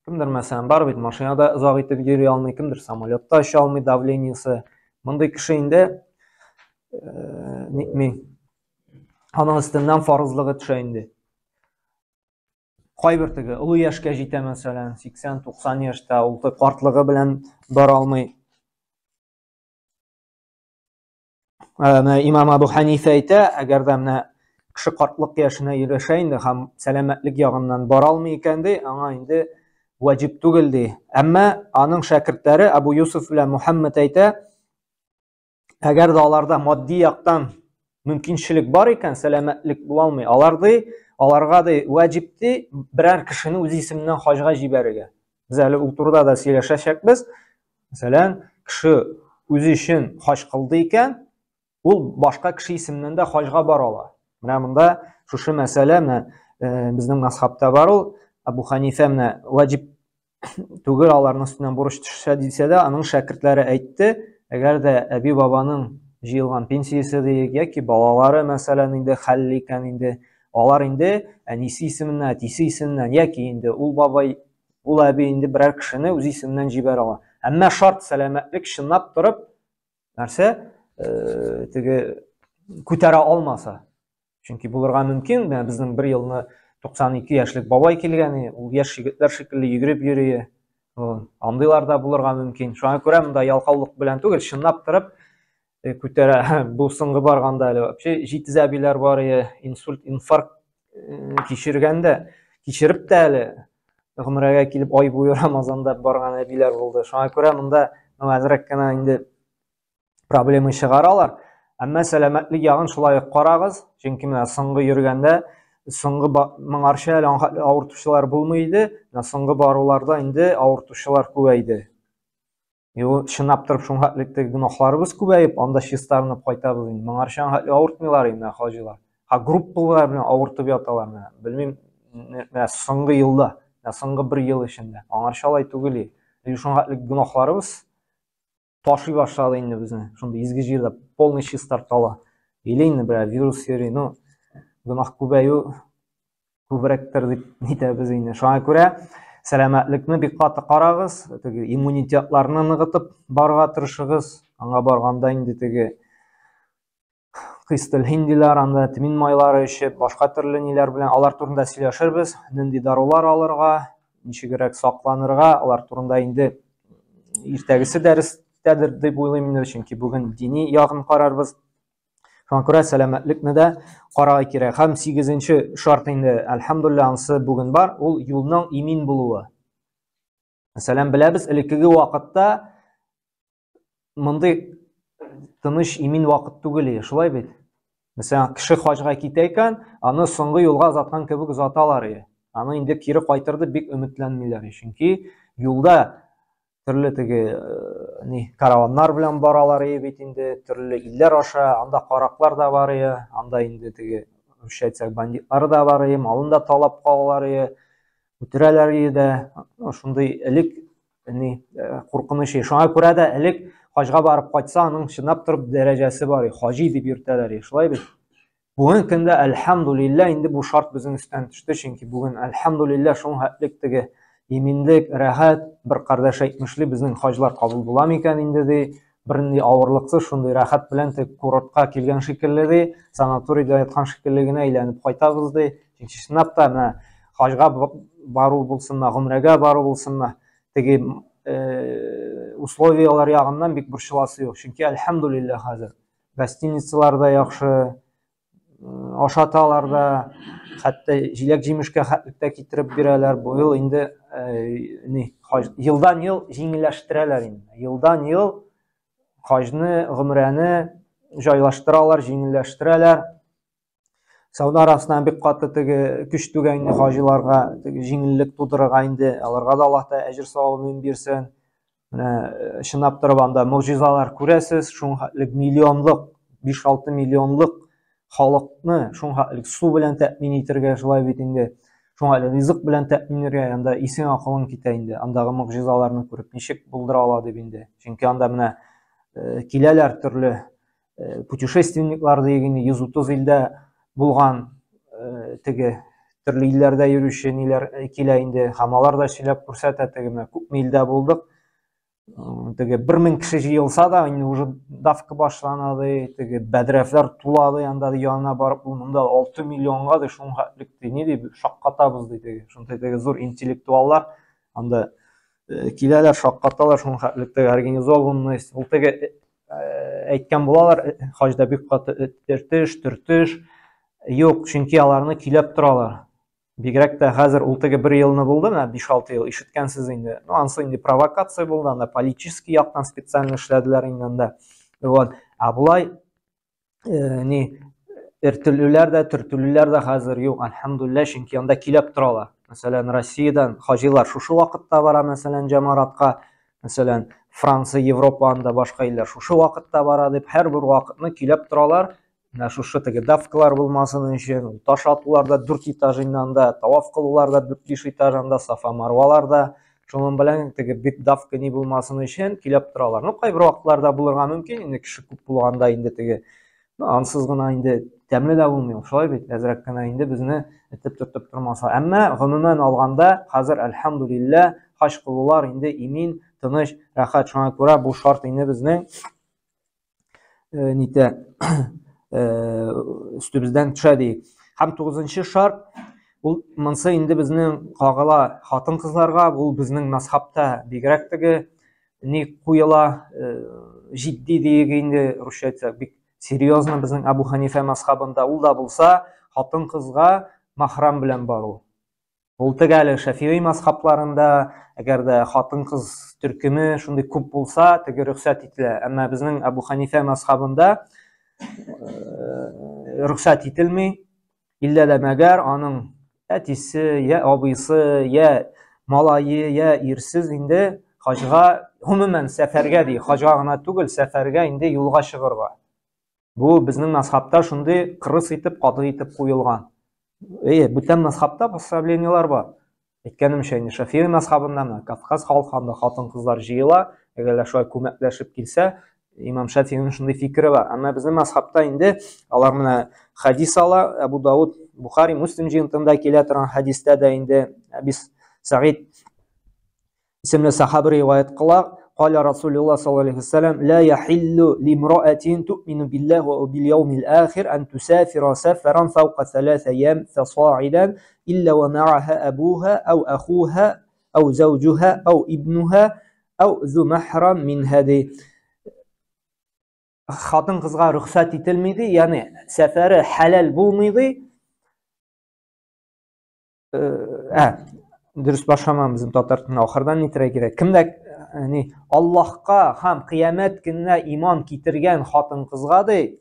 кемдер мәсәлән бар бит машинада озак итеп йөри алмый, кемдер самолетта оча алмый давлениесе. Мондый кеше инде э, нитми. Аның өстеннән фарызлыгы төшә инде. Кайбер теге олы яшькә җитә мәсәлән, 80-90 яшьтә ул картлыгы белән бара алмый. Менә имам Абу Ханифә әйтә, әгәр дә менә кеше картлык яшенә ирешә инде һәм сәламәтлек ягыннан бара алмый икән ди, аңа инде ваҗиб түгел ди. Әмма аның шәкертләре Абу Юсуф белән Мухаммад әйтә, әгәр дә аларда матди яктан мөмкинчелек бар икән, сәламәтлек була алмый. Алар ди, аларга ди ваҗиб ди берәр кешене үз исеменнән хаҗга җибәрергә. Без әле ул турыда да сөйләшәчәкбез. Мәсәлән, кеше үзе өчен хаҗ кылды икән, ул башка кеше исеменнән дә хаҗга бара ала. Менә монда шушы мәсьәлә менә э, безнең мазхабта бар ул. Абу Ханифә менә ваҗиб түгел аларның өстеннән бурыч төшсә дисә дә, аның шәкертләре әйтте, әгәр дә әби бабаның җыелган пенсиясе диек яки балалары мәсәлән инде хәлле икән инде, алар инде әнисе исеменнән, әтисе исеменнән яки инде ул бабай Ул әби инде берәр кешене үз исеменнән җибәрә ала. Әмма шарт сәламәтлек чынлап торып нәрсә э, теге күтәрә алмаса. Чөнки булырга мөмкин, менә безнең бер елны 92 яшьлек бабай килгән, ул яшь егетләр шикелле йөгереп йөри. Андыйлар да булырга мөмкин. Шуңа күрә монда ялкаулык белән түгел, чынлап торып э, күтәрә. Бу соңгы барганда әле вообще җитез әбиләр бар, инсульт, инфаркт кичергән дә, кичереп тә әле гомрәгә килеп ай буе Рамазанда барган әбиләр булды. Шуңа күрә монда ну әзрәк кенә инде проблема чыгаралар. Әмма сәламәтлек ягын шулай ук карагыз, чөнки менә соңгы йөргәндә соңгы моңарчы әле авыртучылар булмый иде, менә соңгы баруларда инде авыртучылар күбәйде. Юк, чынлап торып шуңа хәтлек гөнаһларыбыз күбәеп, анда чистарынып кайтабыз инде. Моңарчы аңа хәтле авыртмыйлар инде хаҗилар. Ха группалар белән авыртып яталар менә. Белмим, менә соңгы елда, менә соңгы бер ел эчендә. Аңарчы алай түгел. И шуңа хәтлек гөнаһларыбыз ташый башлады инде безне. Шундый изге җирдә полный чистартала. Или инде берәр вирус йөри, ну, гөнаһ күбәю күбрәктер дип нитәбез инде. Шуңа күрә сәламәтлекне бик каты карагыз, теге иммунитетларны ныгытып барырга тырышыгыз. Аңа барганда инде теге кыстыл һиндиләр, анда тмин майлары эчеп, башка төрле ниләр белән алар турында сөйләшербез. Нинди дарулар алырга, ничегрәк сакланырга, алар турында инде иртәгесе дәрестәдер дип уйлыйм инде, чөнки бүген дини ягын карарбыз. Шуңа күрә сәламәтлекне дә карарга кирәк. Һәм сигезенче шарт инде, әлхәмдулилла, анысы бүген бар, ул юлның имин булуы. Мәсәлән, беләбез, элеккеге вакытта мондый тыныч, имин вакыт түгел иде, шулай бит? Мәсәлән, кеше хаҗга китә икән, аны соңгы юлга озаткан кебек озаталар иде. Аны инде кире кайтырды бик өметләнмиләр, чөнки юлда төрле теге э, ни караваннар белән баралар ие бит инде төрле илләр аша анда караклар да бар ие анда инде теге русча әйтсәк бандитлар да бар ие малын да талап калалар ие. Үтерәләр иде. Шундый элек ни куркыныч. Шуңа күрә дә элек хаҗга барып кайтса, аның чынлап торып дәрәҗәсе бар, хаҗи дип йөртәләр, шулай бит. Бүген көндә әлхәмдулилла инде бу шарт безнең өстән төште, чөнки бүген әлхәмдулилла шуның хәтлек теге иминлек, рәхәт, бер кардәш әйтмешли, безнең хаҗлар кабул була микән инде ди, бернинди авырлыксыз шундый рәхәт белән теге курортка килгән шикелле ди, санаторийда яткан шикелле генә әйләнеп кайтабыз ди. Чөнки чынлап та менә хаҗга бару булсынмы, гомрәгә бару булсынмы, теге условияләр ягыннан бик борчыласы юк. Чөнки әлхәмдулилла хәзер гостиницалар да яхшы, ашаталар да, хәтта җиләк-җимешкә хәтлек тә китереп бирәләр. Бу ел инде ни, елдан ел җиңелләштерәләр инде. Елдан ел хаҗны, гомрәне җайлаштыралар, җиңелләштерәләр. Сауд Арабстаннан бик каты теге көч түгә инде хаҗиларга, теге җиңеллек тудырырга инде, аларга да Аллаһ Тәгалә әҗер савабын бирсен. Менә чынлап торып анда могҗизалар күрәсез, шуңа хәтлек миллионлык, 5-6 миллионлык халыкны шуңа хәтлек су белән тәэмин итәргә шулай бит инде. Шуңа әле ризык белән тәэмин итәргә, анда исең акылың китә инде, андагы могҗизаларны күреп, ничек булдыра ала дип инде. Чөнки анда менә киләләр төрле путешественниклар дигән 130 илдә булган теге төрле илләрдә йөрүче ниләр килә инде һәм алар да сөйләп күрсәтә теге менә күпме илдә булдык теге 1000 кеше җыелса да инде уже давка башлана ди теге бәдрәфләр тула ди анда янына барып ул монда 6 миллионга ди шуңа хәтлек ди ни ди шаккатабыз ди теге шундай теге зур интеллектуаллар анда киләләр шаккаталар шуңа хәтлек теге организованность ул теге әйткән булалар, хаҗда бик каты төртеш, төртеш. Юк, чөнки аларны көйләп торалар. Бигрәк тә хәзер ул теге бер елны булды, менә 5-6 ел ишеткәнсез инде. Ну, ансы инде провокация булды, анда политический яктан специально эшләделәр инде анда. Вот. Ә болай ни эртелүләр дә, төртелүләр дә хәзер юк, альхамдулилла, чөнки анда көйләп торалар. Мәсәлән, Россиядән хаҗилар шушы вакытта бара, мәсәлән, җәмаратка, мәсәлән, Франция, Европа анда башка илләр шушы вакытта бара дип, һәрбер вакытны көйләп торалар. Менә шушы теге давкалар булмасын өчен, таш атулар да 4 этаж инде анда, таваф кылулар да 4-5 этаж анда, Сафа Марвалар да. Шуның белән теге бик давка ни булмасын өчен көйләп торалар. Ну, кайбер вакытларда булырга мөмкин, инде кеше күп булганда инде теге, ну, ансыз гына инде тәмле дә булмый ул, шулай бит, әзрәк кенә инде безне этеп төртеп тормаса. Әмма гомумән алганда хәзер альхамдулилла хаҗ кылулар инде имин, тыныч, рәхәт. Шуңа күрә бу шарт инде безнең нитә өстебездән төшә ди. Һәм тугызынчы шарт ул монысы инде безнең кагыла хатын-кызларга, ул безнең мазхабта бигрәк теге ни куела, җитди диек инде, русча әйтсәк, бик серьезно безнең Абу Ханифә мазхабында ул да булса хатын-кызга махрам белән бару. Ул теге әле Шәфигый мазхабларында, әгәр дә хатын-кыз төркеме шундый күп булса, теге рөхсәт ителә. Әмма безнең Абу Ханифә мазхабында рөхсәт ителми. Иллә дә мәгәр аның әтисе, я абыйсы, я малае, я ирсез инде хаҗга, гомумән сәфәргә ди, хаҗга гына түгел, сәфәргә инде юлга чыгырга. Бу безнең мазхабта шундый кырыс итеп, каты итеп куелган. Әйе, бүтән мазхабта послаблениелар бар. Әйткәнемчә, инде Шафии мазхабында менә Кавказ халкында хатын-кызлар җыела, әгәр дә шулай күмәкләшеп килсә, имам Шафиның шундый фикере бар. Әмма безнең мазхабта инде алар менә хадис ала, Әбу Дауд, Бухари, Муслим җыентында килә торган хадистә дә инде Әби Сәгыйд исемле сахаба риваять кыла, قال رسول الله صلى الله عليه وسلم لا يحل لامرأة تؤمن بالله وباليوم الآخر أن تسافر سفرا فوق 3 أيام فصاعدا إلا ومعها أبوها أو أخوها أو زوجها أو ابنها أو ذو محرم من هذه. Хатын кызга рөхсәт ителми ди, ягъни сәфәре хәләл булмый ди. Дөрес башламам, безнең татар телендә ахырдан нитәргә кирәк. Кемдә ни Аллаһка һәм кыямәт көненә иман китергән хатын кызга ди,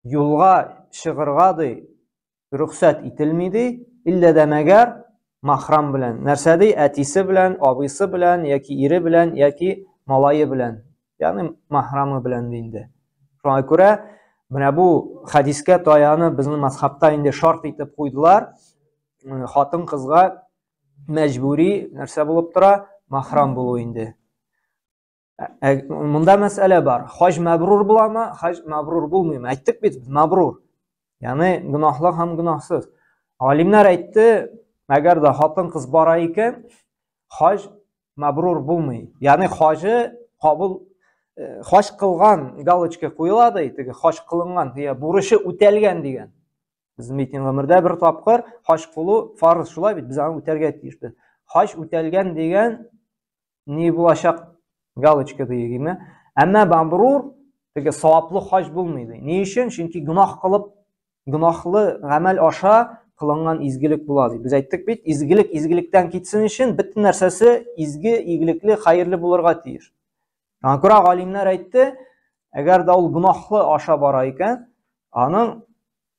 юлга чыгырга ди, рөхсәт ителми ди, иллә дә мәгәр махрам белән. Нәрсә ди? Әтисе белән, абыйсы белән, яки ире белән, яки малае белән. Ягъни махрамы белән ди инде. Шуңа күрә менә бу хадискә таянып безнең мазхабта инде шарт итеп куйдылар. Хатын кызга мәҗбүри нәрсә булып тора? Махрам булу инде. Монда мәсьәлә бар. Хаҗ мәбрур буламы, хаҗ мәбрур булмыймы? Әйттек бит, мәбрур. Ягъни гөнаһлы һәм гөнаһсыз. Галимнәр әйтте, әгәр дә хатын-кыз бара икән, хаҗ мәбрур булмый. Ягъни хаҗы кабул хаҗ кылган галочка куела ди, теге хаҗ кылынган, я бурычы үтәлгән дигән. Безнең бит гомердә бер тапкыр хаҗ кылу фарыз, шулай бит, без аны үтәргә тиешбез. Хаҗ үтәлгән дигән ни булачак галочка дигәнме? Әмма мабрур теге саваплы хаҗ булмый ди. Ни өчен? Чөнки гөнаһ кылып, гөнаһлы гамәл аша кылынган изгелек була ди. Без әйттек бит, изгелек изгелектән китсен өчен бөтен нәрсәсе изге, игелекле, хәерле булырга тиеш. Шуңа күрә галимнәр әйтте, әгәр дә ул гөнаһлы аша бара икән, аның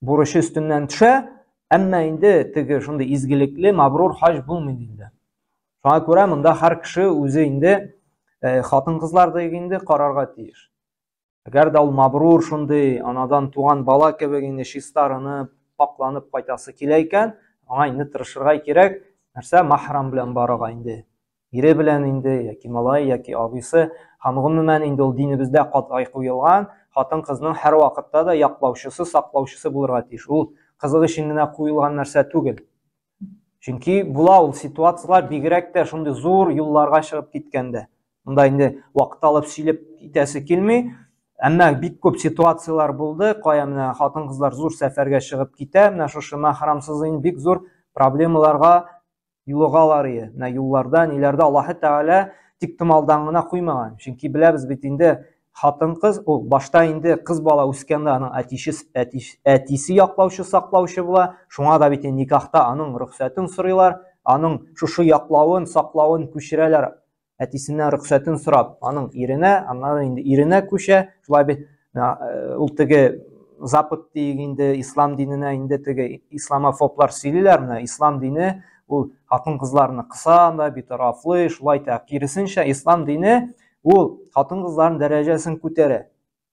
бурычы өстеннән төшә, әмма инде теге шундый изгелекле, мабрур хаҗ булмый инде. Шуңа күрә монда һәр кеше үзе инде хатын-кызлар да инде карарга тиеш. Әгәр дә ул мабрур шундый анадан туган бала кебек инде чистарынып, пакланып кайтасы килә икән, аңа инде тырышырга кирәк, нәрсә махрам белән барырга инде. Ире белән инде, яки малай, яки абыйсы, һәм гомумән инде ул динебездә катгый куелган, хатын-кызның һәрвакытта да яклаучысы, саклаучысы булырга тиеш. Ул кызык өчен генә куелган нәрсә түгел. Чөнки була ул ситуацияләр бигрәк тә шундый зур юлларга чыгып киткәндә. Монда инде вакыт алып сөйләп китәсе килми. Әмма бик күп ситуацияләр булды, кая менә хатын-кызлар зур сәфәргә чыгып китә, менә шушы махрамсыз инде бик зур проблемаларга юлыгалар ие. Менә юлларда, ниләрдә Аллаһы Тәгалә тик томалдан гына куймаган. Чөнки беләбез бит инде хатын-кыз ул башта инде кыз бала үскәндә аның әтисе, әтисе яклаучы, саклаучы була. Шуңа да бит инде никахта аның рөхсәтен сорыйлар, аның шушы яклавын, саклавын күчерәләр. Әтисеннән рөхсәтен сорап, аның иренә, аннары инде иренә күчә. Шулай бит ул теге Запад диек инде, ислам диненә инде теге исламофоблар сөйлиләр, менә ислам дине ул хатын-кызларны кыса да, битарафлый, шулай та. Киресенчә, ислам дине ул хатын-кызларның дәрәҗәсен күтәрә.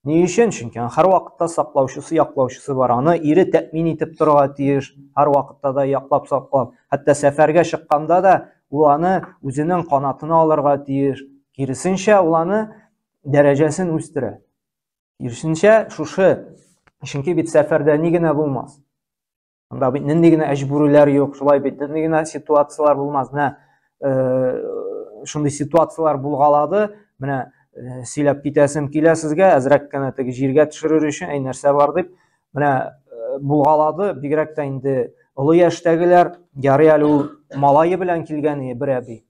Ни өчен? Чөнки аның һәрвакытта саклаучысы, яклаучысы бар. Аны ире тәэмин итеп торырга тиеш, һәрвакытта да яклап саклап. Хәтта сәфәргә чыкканда да ул аны үзенең канатына алырга тиеш. Киресенчә, ул аны дәрәҗәсен үстерә. Киресенчә, шушы, чөнки бит сәфәрдә ни генә булмас. Анда бит нинди генә әҗбүриләр юк, шулай бит нинди генә ситуацияләр булмас. Менә шундый ситуацияләр булгалады. Менә сөйләп китәсем килә сезгә, әзрәк кенә теге җиргә төшерер өчен, әй нәрсә бар дип. Менә булгалады, бигрәк тә инде олы яшьтәгеләр, ярый әле ул малае белән килгән бер әби.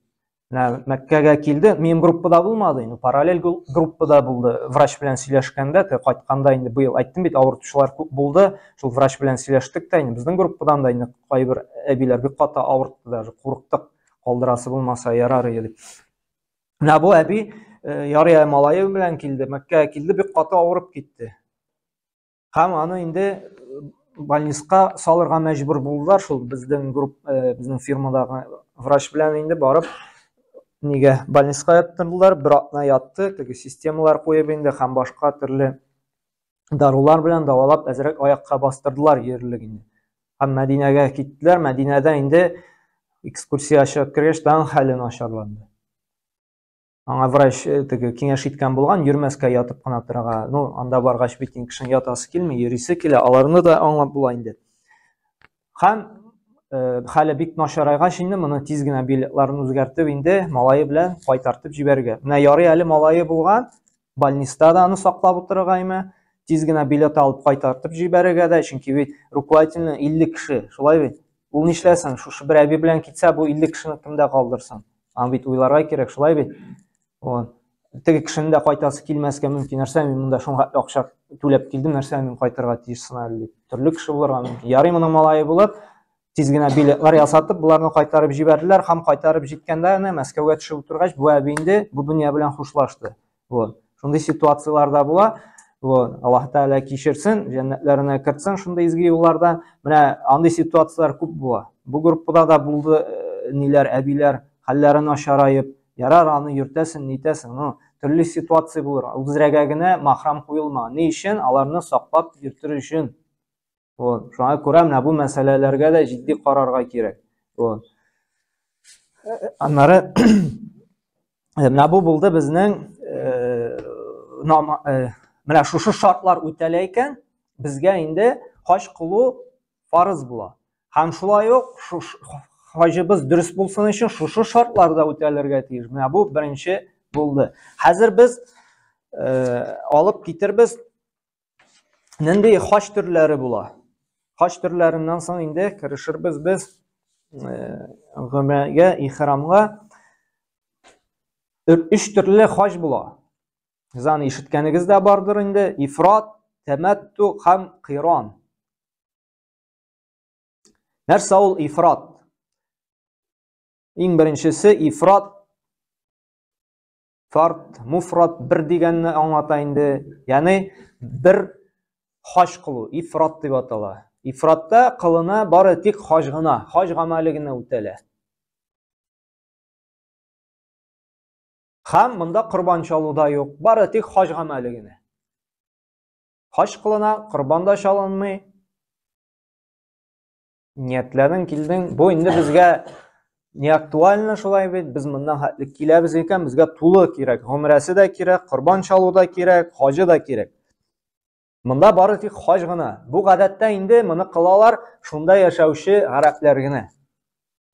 Менә Мәккәгә килде, минем группада булмады, инде параллель группада булды. Врач белән сөйләшкәндә, теге кайтканда инде быел әйттем бит, авыртучылар күп булды. Шул врач белән сөйләштек тә инде безнең группадан да инде кайбер әбиләр бик каты авыртты даже, курыктык, калдырасы булмаса ярар иде дип. Менә бу әби ярый әле малае белән килде, Мәккәгә килде, бик каты авырып китте. Һәм аны инде больниска салырга мәҗбүр булдылар, шул безнең групп, безнең фирмадагы врач белән инде барып нигә больниска яттырдылар, бер атна ятты, теге системалар куеп инде һәм башка төрле дарулар белән дәвалап әзрәк аякка бастырдылар йөрерлек инде. Һәм Мәдинәгә киттеләр, Мәдинәдә инде экскурсия чыгып кергәч, тагын хәле начарланды. Аңа врач теге киңәш иткән булган, йөрмәскә, ятып кына торырга. Ну, анда баргач бит инде кешенең ятасы килми, йөрисе килә. Аларны да аңлап була инде. Һәм хәле бик начарайгач инде моны тиз генә билетларын үзгәртеп инде малае белән кайтартып җибәрергә. Менә ярый әле малае булган, больниста да аны саклап утырырга име, тиз генә билет алып кайтартып җибәрергә дә, чөнки бит руководительный 50 кеше, шулай бит. Ул нишләсен, шушы бер әби белән китсә, бу 50 кешене кемдә калдырсын? Аны бит уйларга кирәк, шулай бит. Вот. Теге кешенең дә кайтасы килмәскә мөмкин. Нәрсә мин монда шуңа акча түләп килдем, нәрсә мин кайтырга тиешсең әле дип. Төрле кеше булырга мөмкин. Ярый моның малае булып, тиз генә билетлар ясатып, боларны кайтарып җибәрделәр һәм кайтарып җиткәндә генә Мәскәүгә төшеп утыргач, бу әби инде бу дөнья белән хушлашты. Вот. Шундый ситуацияләр дә була. Вот. Аллаһ Тәгалә кичерсен, җәннәтләренә кертсен шундый изге юлларда. Менә андый ситуацияләр күп була. Бу группада да булды ниләр, әбиләр хәлләре начараеп, ярар аны йөртәсен, нитәсен. Ну, төрле ситуация булыр. Ул зрәгә генә махрам куелма. Ни өчен? Аларны саклап йөртер өчен. Вот. Шуңа күрә менә бу мәсьәләләргә дә җитди карарга кирәк. Вот. Аннары менә бу булды безнең менә шушы шартлар үтәлә икән, безгә инде хаҗ кылу фарыз була. Һәм шулай ук хаҗыбыз дөрес булсын өчен шушы шартлар да үтәлергә тиеш. Менә бу беренче булды. Хәзер без алып китербез нинди хаҗ төрләре була. Хаҗ төрләреннән соң инде керешербез без гомрәгә, ихрамга. Өч төрле хаҗ була. Сез аны ишеткәнегез дә бардыр инде. Ифрат, тәмәтту һәм кыйран. Нәрсә ул ифрат? Иң беренчесе ифрат фарт, муфрат бер дигәнне аңлата инде. Ягъни бер хаҗ кылу, ифрат дип атала. Ифратта кылына бары тик хаҗ гына, хаҗ гамәле генә үтәлә. Һәм монда корбан чалу да юк, бары тик хаҗ гамәле генә. Хаҗ кылына, корбан да чалынмый. Ниятләдең, килдең. Бу инде безгә не актуально шулай бит. Без моннан хәтле киләбез икән, безгә тулы кирәк. Гомрәсе дә кирәк, корбан чалу да кирәк, хаҗы да кирәк. Монда бары тик хаҗ гына. Бу гадәттә инде моны кылалар шунда яшәүче гарәпләр генә.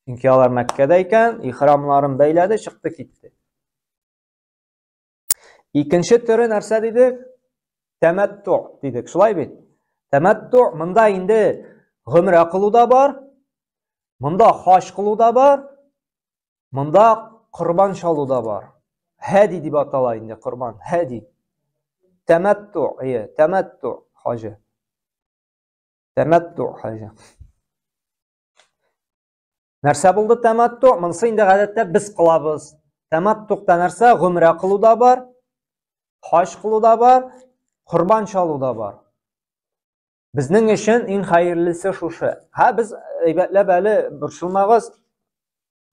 Чөнки алар Мәккәдә икән, ихрамларын бәйләде, чыкты китте. Икенче төре нәрсә дидек? Тәмәтту дидек. Шулай бит? Тәмәтту монда инде гомрә кылу да бар, монда хаҗ кылу да бар, монда корбан чалу да бар. Һәди дип атала инде корбан, һәди. Тәмәтту, ие, тәмәтту хаҗы. Тәмәтту хаҗы. Нәрсә булды тәмәтту? Монысы инде гадәттә без кылабыз. Тәмәттукта нәрсә? Гомрә кылу да бар, хаҗ кылу да бар, корбан чалу да бар. Безнең өчен иң хәерлесе шушы. Һә, без әйбәтләп әле борчылмагыз,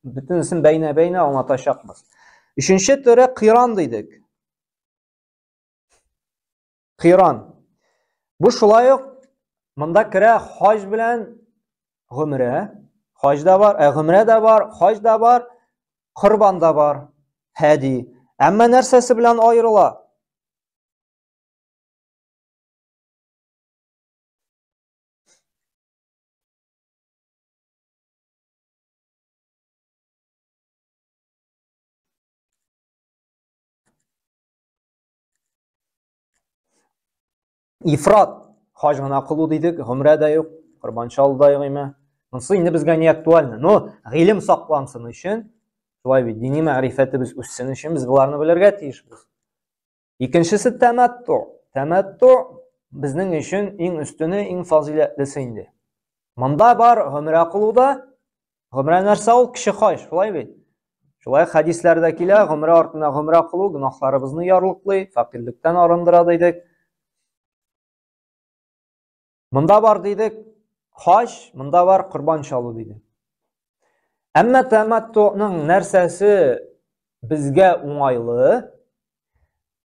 бөтенесен бәйнә-бәйнә аңлатачакбыз. Өченче төре кыйран дидек. Кыйран. Бу шулай ук монда керә хаҗ белән гомрә. Хаҗ да бар, ә гомрә дә бар, хаҗ да бар, корбан да бар, һәди. Әмма нәрсәсе белән аерыла? Ифрат хаҗ гына кылу дидек, гомрә дә юк, корбан чалу да юк име. Монысы инде безгә не актуально. Но гыйлем саклансын өчен, шулай бит, дини мәгърифәтебез үссен өчен без боларны белергә тиешбез. Икенчесе тәмәтту. Тәмәтту безнең өчен иң өстене, иң фазыйләтлесе инде. Монда бар гомрә кылу да, гомрә нәрсә ул? Кече хаҗ, шулай бит? Шулай хәдисләрдә килә, гомрә артына гомрә кылу гөнаһларыбызны ярлыклый, фәкыйрьлектән арындыра дидек. Монда бар дидек, хаҗ, монда бар корбан чалу дидек. Әмма тәмәттуның нәрсәсе безгә уңайлы?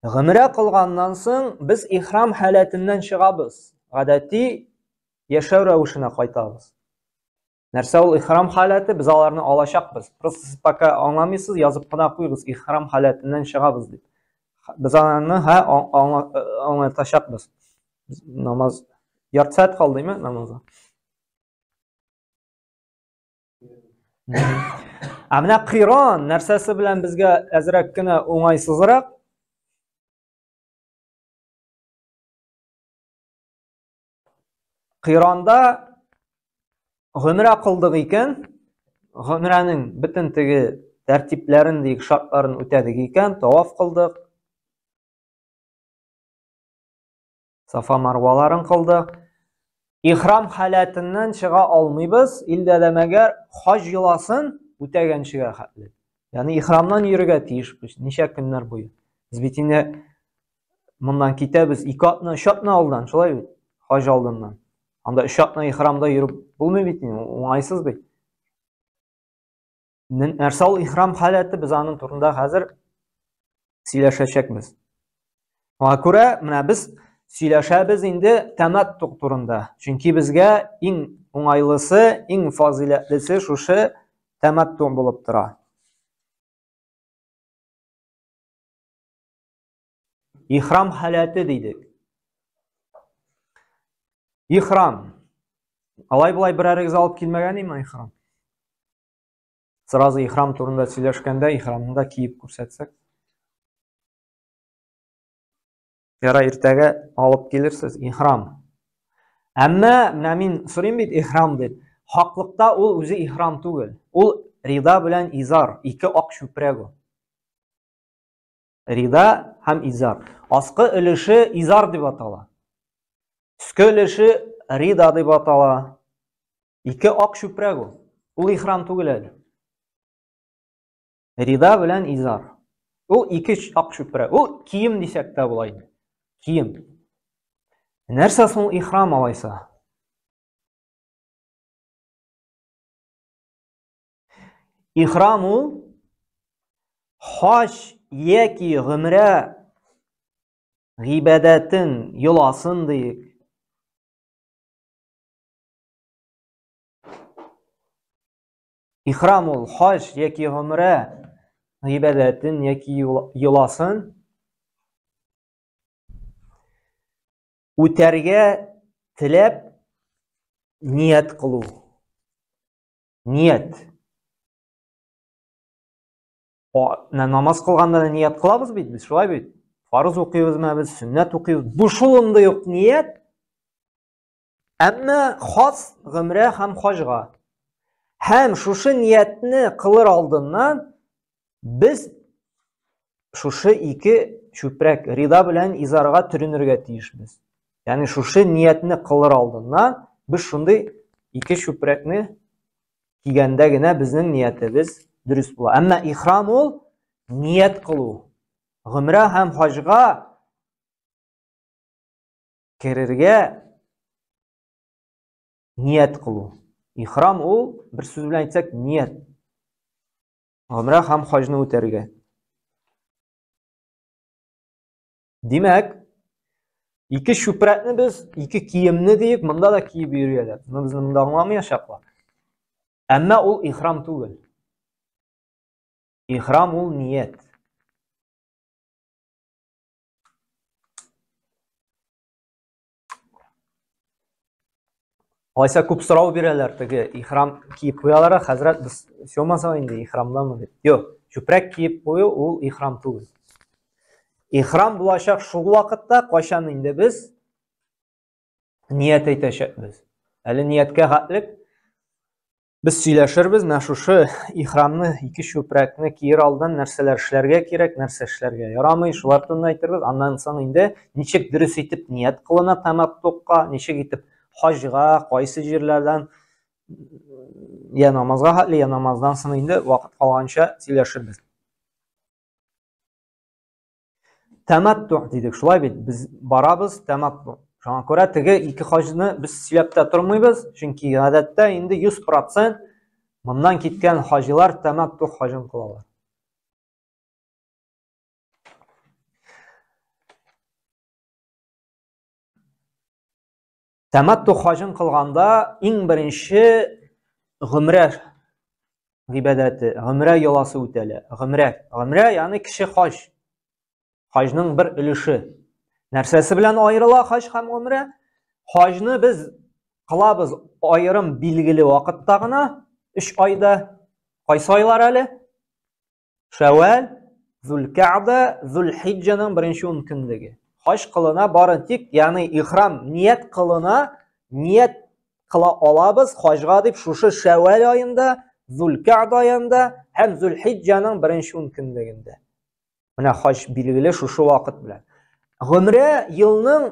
Гомрә кылганнан соң без ихрам халәтеннән чыгабыз. Гадәти яшәү рәвешенә кайтабыз. Нәрсә ул ихрам халәте? Без аларны алачакбыз. Просто сез пока аңламыйсыз, язып кына куйгыз, ихрам халәтеннән чыгабыз дип. Без аны һә аңлатачакбыз. Намаз ярты сәгать калды, димме намазга? Ә менә кыйран нәрсәсе белән безгә әзрәк кенә уңайсызрак? Кыйранда гомрә кылдык икән, гомрәнең бөтен теге тәртипләрен, диек, шартларын үтәдек икән, таваф кылдык, Сафа Марваларын кылдык. Ихрам халәтеннән чыга алмыйбыз, илдә дә мәгәр хаҗ йоласын үтәгәнчегә хәтле. Ягъни ихрамнан йөрергә тиешбез ничә көннәр буе. Без бит инде моннан китәбез ике атна, өч атна алдан, шулай бит? Хаҗ алдыннан. Анда өч атна ихрамда йөреп булмый бит инде, уңайсыз бит. Нәрсә ул ихрам халәте, без аның турында хәзер сөйләшәчәкбез. Шуңа күрә менә без сөйләшәбез инде тәмәттук турында. Чөнки безгә иң уңайлысы, иң фазыйләтлесе шушы тәмәтту булып тора. Ихрам халәте дидек. Ихрам. Алай болай берәрегез алып килмәгән име ихрам? Сразу ихрам турында сөйләшкәндә ихрамны да киеп күрсәтсәк. Яра иртәгә алып килерсез ихрам. Әмма менә мин сорыйм бит ихрам дип. Хаклыкта ул үзе ихрам түгел. Ул рида белән изар, ике ак чүпрәк ул. Рида һәм изар. Аскы өлеше изар дип атала. Өске өлеше рида дип атала. Ике ак чүпрәк ул. Ул ихрам түгел әле. Рида белән изар. Ул ике ак чүпрәк. Ул кием дисәк тә була инде. Кием. Нәрсә соң ихрам алайса? Ихрам ул хаҗ яки гомрә гыйбадәтен, йоласын диек. Ихрам ул хаҗ яки гомрә гыйбадәтен яки йоласын үтәргә теләп ният кылу. Ният. Намаз кылганда да ният кылабыз бит без, шулай бит? Фарыз укыйбызмы без, сөннәт укыйбыз. Бу шулындый ук ният. Әмма хас гомрә һәм хаҗга. Һәм шушы ниятне кылыр алдыннан без шушы ике чүпрәк рида белән изарга төренергә тиешбез. Ягъни шушы ниятне кылыр алдыннан без шундый ике чүпрәкне кигәндә генә безнең ниятебез дөрес була. Әмма ихрам ул ният кылу. Гомрә һәм хаҗга керергә ният кылу. Ихрам ул, бер сүз белән әйтсәк, ният. Гомрә һәм хаҗны үтәргә. Димәк, ике чүпрәкне без, ике киемне диеп, монда да киеп йөриләр. Моны безне монда аңламаячаклар. Әмма ул ихрам түгел. Ихрам ул ният. Алайса күп сорау бирәләр, теге ихрам киеп куялар, хәзрәт, без сёмаса инде ихрамдамы дип. Юк, чүпрәк киеп кую ул ихрам түгел. Ихрам булачак шул вакытта, кайчан инде без ният әйтәчәкбез. Әле нияткә хәтлек Без сөйләшербез, менә шушы ихрамны, ике чүпрәкне киер алдан нәрсәләр эшләргә кирәк, нәрсә эшләргә ярамый, шулар турында әйтербез. Аннан соң инде ничек дөрес итеп ният кылына тәмәттукка, ничек итеп хаҗга, кайсы җирләрдән я намазга хәтле, я намаздан соң инде вакыт калганча сөйләшербез. Тәмәтту дидек, шулай бит, без барабыз тәмәтту. Шуңа күрә теге ике хаҗны без сөйләп тә тормыйбыз, чөнки гадәттә инде 100% моннан киткән хаҗилар тәмәтту хаҗын кылалар. Тәмәтту хаҗын кылганда иң беренче гомрә гыйбадәте, гомрә йоласы үтәлә. Гомрә, гомрә ягъни кеше хаҗ. Хаҗның бер өлеше. Нәрсәсе белән аерыла хаҗ һәм гомрә? Хаҗны без кылабыз аерым билгеле вакытта гына, 3 айда. Кайсы айлар әле? Шәвәл, Зулкәгъдә, Зулхиҗҗаның беренче ун көнлеге. Хаҗ кылына бары тик, ягъни ихрам ният кылына, ният кыла алабыз хаҗга дип шушы Шәвәл аенда, Зулкәгъдә аенда һәм Зулхиҗҗаның беренче ун көнлегендә. Менә хаҗ билгеле шушы вакыт белән. Гомрә елның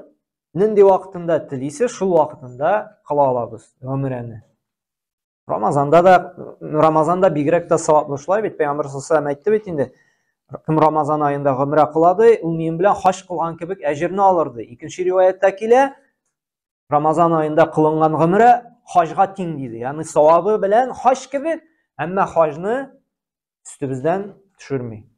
нинди вакытында телисез, шул вакытында кыла алабыз гомрәне. Рамазанда да, Рамазанда бигрәк тә саваплы шулай бит, Пәйгамбер саллаллаху әйтте бит инде. Кем Рамазан аенда гомрә кыла ди, ул минем белән хаҗ кылган кебек әҗерне алыр ди. Икенче риваятьтә килә, Рамазан аенда кылынган гомрә хаҗга тиң диде. Ягъни савабы белән хаҗ кебек, әмма хаҗны өстебездән төшерми.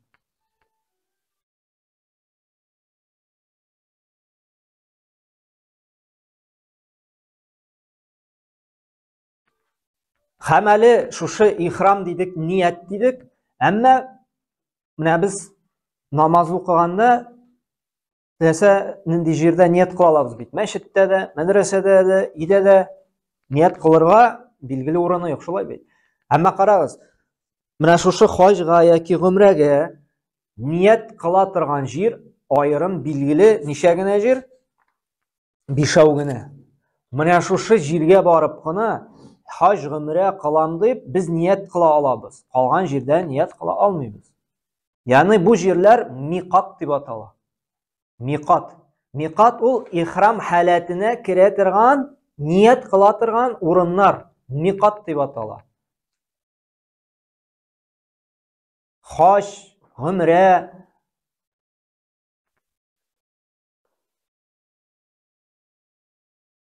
Һәм әле шушы ихрам дидек, ният дидек, әмма менә без намаз укыганда теләсә нинди җирдә ният кыла алабыз бит. Мәчеттә дә, мәдрәсәдә дә, өйдә дә ният кылырга билгеле урыны юк, шулай бит. Әмма карагыз, менә шушы хаҗга яки гомрәгә ният кыла торган җир аерым билгеле ничә генә җир? Бишәү генә. Менә шушы җиргә барып кына хаҗ гомрә кылам дип без ният кыла алабыз. Калган җирдә ният кыла алмыйбыз. Ягъни бу җирләр микат дип атала. Микат. Микат ул ихрам халәтенә керә торган, ният кыла торган урыннар. Микат дип атала. Хаҗ, гомрә,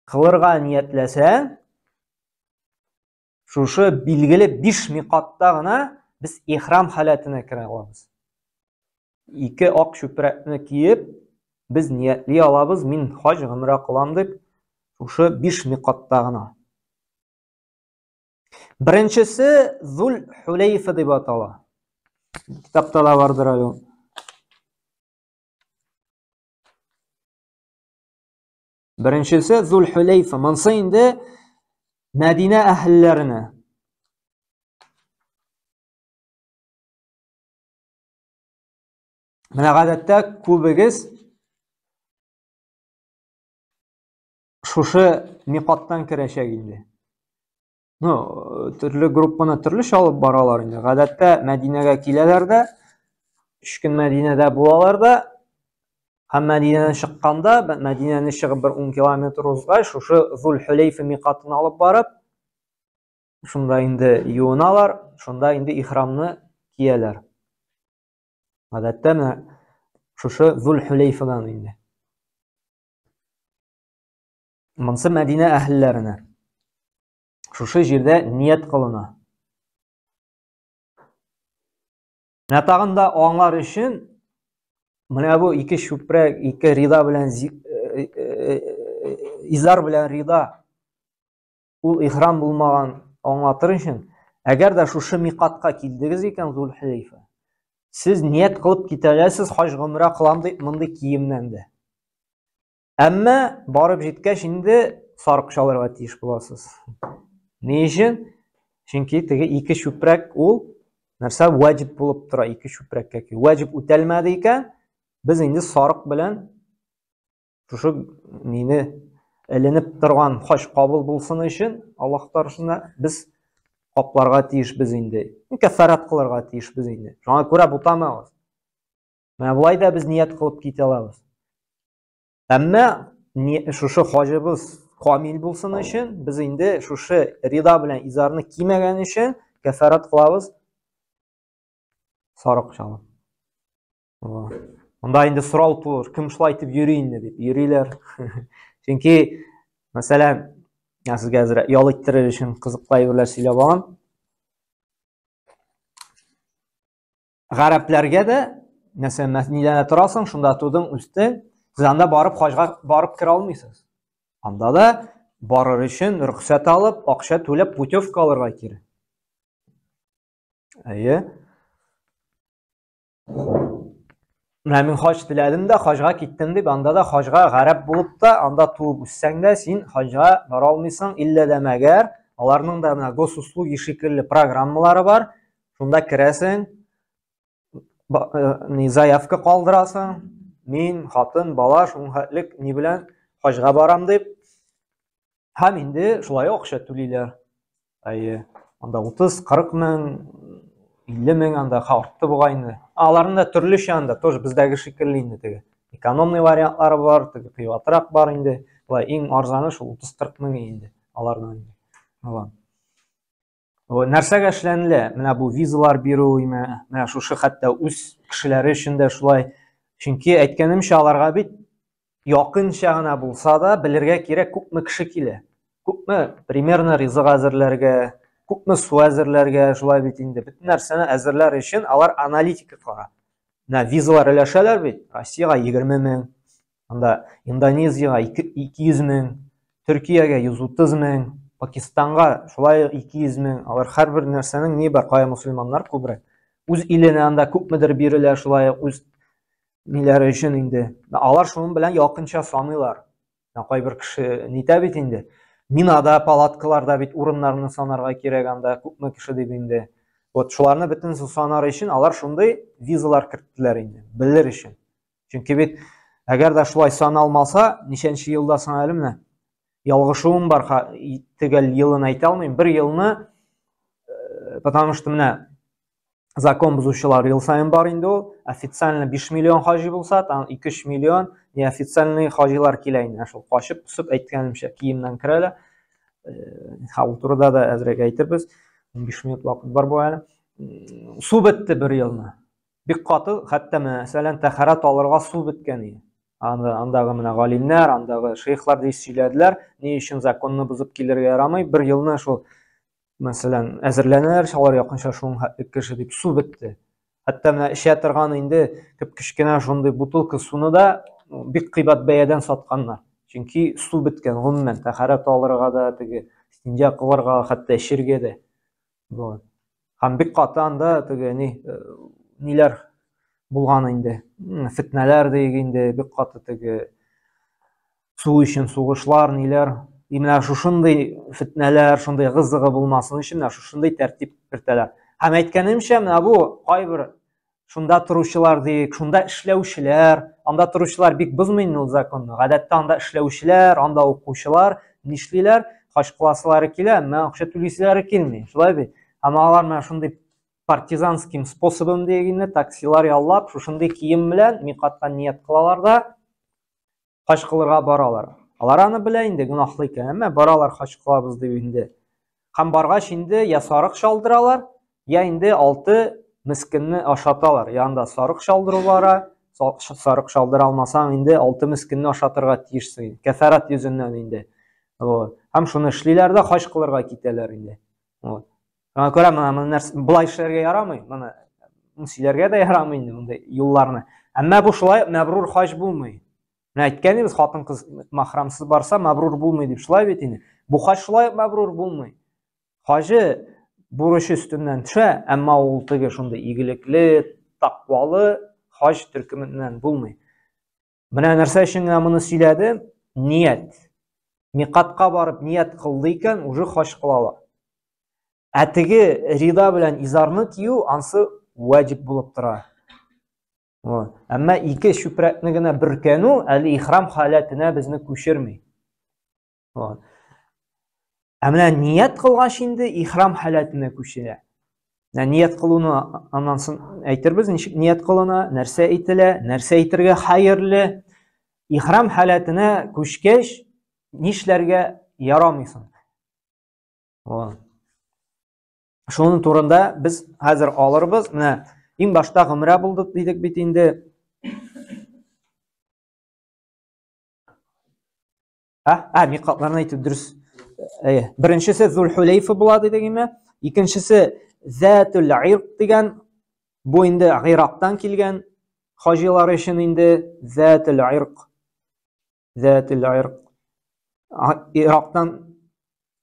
кылырга ниятләсә, шушы билгеле 5 микатта гына без ихрам халәтенә керә алабыз. Ике ак чүпрәкне киеп, без ниятли алабыз, мин хаҗ гомрә кылам дип, шушы 5 микатта гына. Беренчесе Зул Хулейфа дип атала. Китапта да бардыр әле ул. Беренчесе Зул Хулейфа. Монсы инде Мәдинә әһелләренә. Менә гадәттә күбегез шушы микаттан керәчәк инде. Ну, төрле группаны төрлечә алып баралар инде. Гадәттә Мәдинәгә киләләр дә, өч көн Мәдинәдә булалар да, һәм Мәдинәдән чыкканда, Мәдинәне чыгып бер 10 километр узгач, шушы Зул-Хулейфа микатына алып барып, шунда инде юыналар, шунда инде ихрамны кияләр. Гадәттә менә шушы Зул-Хулейфадан инде. Монсы Мәдинә әһелләренә. Шушы җирдә ният кылына. Менә тагын да аңлар өчен менә бу ике чүпрәк, ике рида белән э, э, э, изар белән рида ул ихрам булмаган аңлатыр өчен, әгәр дә шушы микатка килдегез икән Зулхулейфа, сез ният кылып китә аласыз хаҗ гомрә кылам дип мондый киемнән дә. Әмма барып җиткәч инде сарык чалырга тиеш буласыз. Ни өчен? Чөнки теге ике чүпрәк ул нәрсә ваҗиб булып тора ике чүпрәккә. Ваҗиб үтәлмәде икән, без инде сарык белән шушы мине эленеп торган хаҗ кабул булсын өчен Аллаһ тарафыннан без капларга тиешбез инде. Кәффарат кылырга тиешбез инде. Шуңа күрә бутамагыз. Менә болай да без ният кылып китә алабыз. Әмма шушы хаҗыбыз камил булсын өчен без инде шушы рида белән изарны кимәгән өчен кәфәрат кылабыз сарык чалып. Монда инде сорау туыр, кем шулай итеп йөри инде дип йөриләр. Чөнки, мәсәлән, я сезгә әзрәк ял иттерер өчен кызыклы әйберләр сөйләп алам. Гарәпләргә дә, мәсәлән, нидә торасың, шунда тудың, үстең, сез анда барып хаҗга барып керә алмыйсыз. Анда да барыр өчен рөхсәт алып, акча түләп путевка алырга кирәк. Әйе. Менә мин хаҗ теләдем дә, хаҗга киттем дип, анда да хаҗга гарәп булып та, анда туып үссәң дә, син хаҗга бара алмыйсың, иллә дә мәгәр аларның да менә госуслуги шикелле программалары бар. Шунда керәсең, э, заявка калдырасың, мин, хатын, бала, шуның хәтлек ни белән хаҗга барам дип. Һәм инде шулай акча түлиләр. Әйе, анда 30, 40 мең, 50 мең анда артты бугай инде. Аларның да төрлечә анда, тоже бездәге шикелле инде теге. Экономный вариантлары бар, теге кыйбатрак бар инде. Болай иң арзаны шул 30-40 мең инде аларның инде. Алар. Нәрсәгә эшләнелә? Менә бу визалар бирү, менә шушы хәтта үз кешеләре өчен дә шулай. Чөнки әйткәнемчә, аларга бит якынча гына булса да белергә кирәк, күпме кеше килә. Күпме примерно ризык әзерләргә, күпме су әзерләргә, шулай бит инде. Бөтен нәрсәне әзерләр өчен алар аналитика кора. Менә визалар өләшәләр бит. Россиягә 20 мең, анда Индонезиягә 200 мең, Төркиягә 130 мең, Пакистанга шулай 200 мең. Алар һәрбер нәрсәнең ни бар, кая мусульманнар күбрәк. Үз иленә анда күпмедер бирелә шулай үз ниләре өчен инде. Алар шуның белән якынча саныйлар. Кайбер кеше нитә бит инде. Минада, палаткаларда бит урыннарны санарга кирәк анда күпме кеше дип инде. Вот шуларны бөтенесен санар өчен алар шундый визалар керттеләр инде, белер өчен. Чөнки бит әгәр дә шулай саналмаса, ничәнче елда соң әле менә ялгышуым бар, төгәл елын әйтә алмыйм. Бер елны, потому что менә закон бозучылар ел сайын бар инде ул. Официально 5 миллион хаҗи булса, там 2-3 миллион неофициальный хаҗилар килә инде. Шул качып, посып әйткәнемчә киемнән керәләр. Ул турыда да әзрәк әйтербез. 15 минут вакыт бар бу әле. Су бетте бер елны. Бик каты, хәтта мәсәлән, тәһарәт алырга су беткән иде. Анда, андагы менә галимнәр, андагы шейхлар дип сөйләделәр, ни өчен законны бозып килергә ярамый. Бер елны шул, мәсәлән, әзерләнәләр, алар якынча шуның хәтле кеше дип су бетте. Хәтта менә эчә торган инде кеп-кечкенә шундый бутылка суны да бик кыйбат бәядән сатканнар. Чөнки су беткән, гомумән, тәһарәт алырга да, теге истинҗа кылырга, хәтта эчергә дә. Вот. Һәм бик каты анда теге ни ниләр булган инде. Фитнәләр диек инде, бик каты теге су өчен сугышлар, ниләр. И менә шушындый фитнәләр, шундый гызыгы булмасын өчен менә шушындый тәртип кертәләр. Һәм әйткәнемчә, менә бу кайбер шунда торучылар диек, шунда эшләүчеләр, анда торучылар бик бозмый инде ул законны. Гадәттә анда эшләүчеләр, анда укучылар нишлиләр? Хаҗ кыласылары килә, әмма акча түлиселәре килми. Шулай бит? Һәм алар менә шундый партизанским способом дигәнне таксилар яллап, шушындый кием белән микатка ният кылалар да хаҗ кылырга баралар. Алар аны белә инде, гөнаһлы икән, әмма баралар хаҗ кылабыз дип инде. Һәм баргач инде я сарык чалдыралар, я инде 6 мескенне ашаталар. Янда сарык чалдыру бара, сарык чалдыра алмасаң инде 6 мескенне ашатырга тиешсең. Кәфәрат йөзеннән инде. Вот. Һәм шуны эшлиләр дә хаҗ кылырга китәләр инде. Вот. Шуңа күрә менә моны нәрсә болай эшләргә ярамый, моны сөйләргә дә ярамый инде мондый юлларны. Әмма бу шулай мәбрур хаҗ булмый. Менә әйткән идек, хатын-кыз махрамсыз барса мәбрур булмый дип, шулай бит инде. Бу хаҗ шулай мәбрур булмый. Хаҗы бурычы өстеннән төшә, әмма ул теге шундый игелекле, тәкъвалы хаҗ төркеменнән булмый. Менә нәрсә өчен генә моны сөйләдем? Ният. Микатка барып ният кылды икән, уже хаҗ кыла ала. Ә теге рида белән изарны кию ансы ваҗиб булып тора. Вот. Әмма ике чүпрәкне генә бөркәнү әле ихрам халәтенә безне күчерми. Вот. Ә менә ният кылгач инде ихрам халәтенә күченә. Менә ният кылуны аннан соң әйтербез, ничек ният кылына, нәрсә әйтелә, нәрсә әйтергә хәерле. Ихрам халәтенә күчкәч, нишләргә ярамый соң? Вот. Шуның турында без хәзер алырбыз. Менә иң башта гомрә булды дидек бит инде. А, а, миқатларны әйтү дөрес. Әйе. Беренчесе Зулхулейфа була дидек име? Икенчесе Затул Ирк дигән, бу инде Ирактан килгән хаҗилар өчен инде Затул Ирк. Затул Ирк. Ирактан,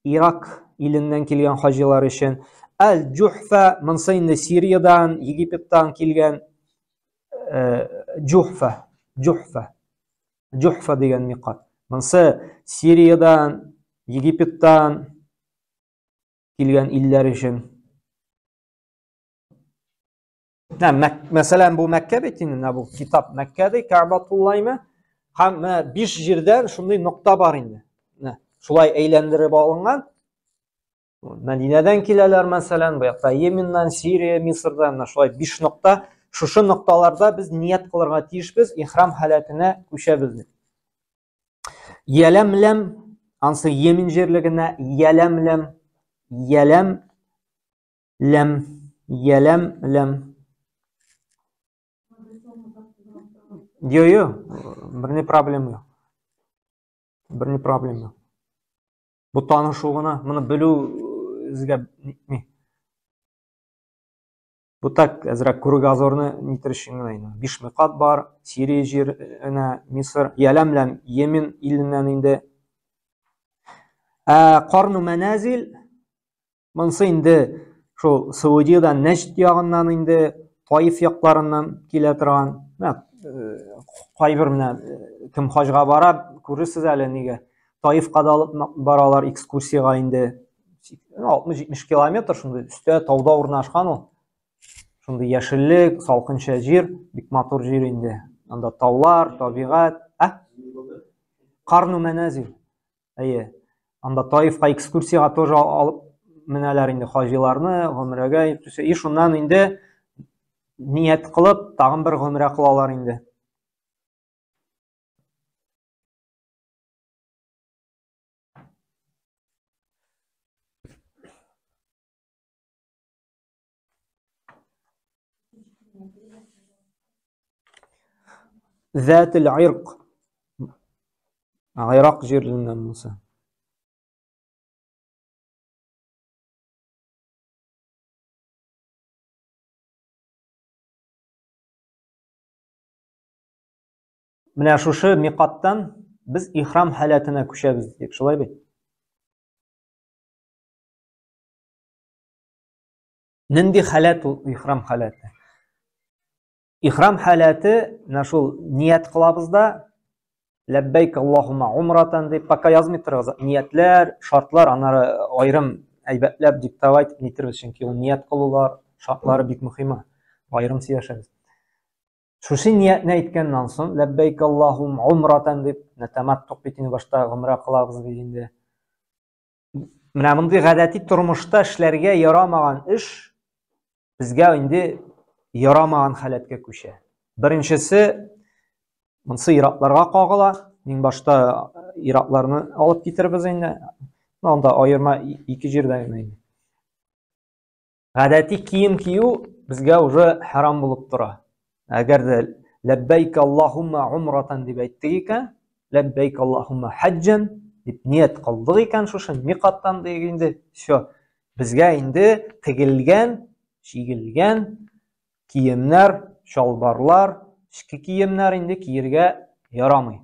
Ирак иленнән килгән хаҗилар өчен. Әл-Җухфа, монысы инде Сириядән, Египеттан килгән Җухфа, Җухфа. Җухфа дигән микат. Монысы Сириядән, Египеттан килгән илләр өчен. Мәсәлән, бу Мәккә бит инде, менә бу китап Мәккә ди, Кәгъбатуллаймы? Һәм менә 5 җирдән шундый нокта бар инде. Менә шулай әйләндереп алынган. Мәдинәдән киләләр, мәсәлән, бу якта Йеменнән, Сирия, Мисырдан, менә шулай 5 нокта. Шушы нокталарда без ният кылырга тиешбез, ихрам халәтенә күчәбез дип. Яләмләм, ансы Йемен җирлегенә, яләмләм, яләм, ләм, яләм, ләм. Йо-йо, бер ни проблема юк. Бер ни проблема юк. Бу танышу гына, моны белү сезгә ни. Бу так әзрәк кругозорны нитер өчен генә инде. 5 микат бар, Сирия җиренә, Мисыр, Яләмләм, Йемен иленнән инде. Ә Карну мәназил монысы инде шул Саудиядән Нәҗд ягыннан инде Таиф якларыннан килә торган. Менә кайбер менә кем хаҗга бара, күрерсез әле нигә. Таифка да алып баралар экскурсиягә инде. 60-70 километр шундый өстә тауда урнашкан ул. Шундый яшеллек, салкынча җир, бик матур җир инде. Анда таулар, табигать. Ә? Карну мәназил. Әйе. Анда Таифка экскурсиягә тоже алып менәләр инде хаҗиларны, гомрәгә. И шуннан инде ният кылып, тагын бер гомрә кылалар инде. Зәтел Ирк. Ирак җиреннән булса. Менә шушы микаттан без ихрам халәтенә күчәбез дип, шулай бит? Нинди халәт ул ихрам халәте? Ихрам халәте менә шул ният кылабыз да, ләббәйк Аллаһумма умратан дип, пока язмый торыгыз. Ниятләр, шартлар аннары аерым әйбәтләп диктовать иттербез, чөнки ул ният кылулар, шартлары бик мөһим. Аерым сөйләшәбез. Шушы ниятне әйткәннән соң, ләббәйк Аллаһумма умратан дип, тәматтук бит инде башта гомрә кылабыз бит инде. Менә мондый гадәти тормышта эшләргә ярамаган эш безгә инде ярамаган халәткә күчә. Беренчесе, монысы иратларга кагыла. Иң башта иратларны алып китербез инде. Анда аерма ике җирдә генә инде. Гадәти кием кию безгә уже харам булып тора. Әгәр дә ләббәйк Аллаһумма умратан дип әйттек икән, ләббәйк Аллаһумма хаҗҗан дип ният кылдык икән шушы микаттан диек инде, все. Безгә инде тегелгән, чигелгән киемнәр, чалбарлар, эчке киемнәр инде киергә ярамый.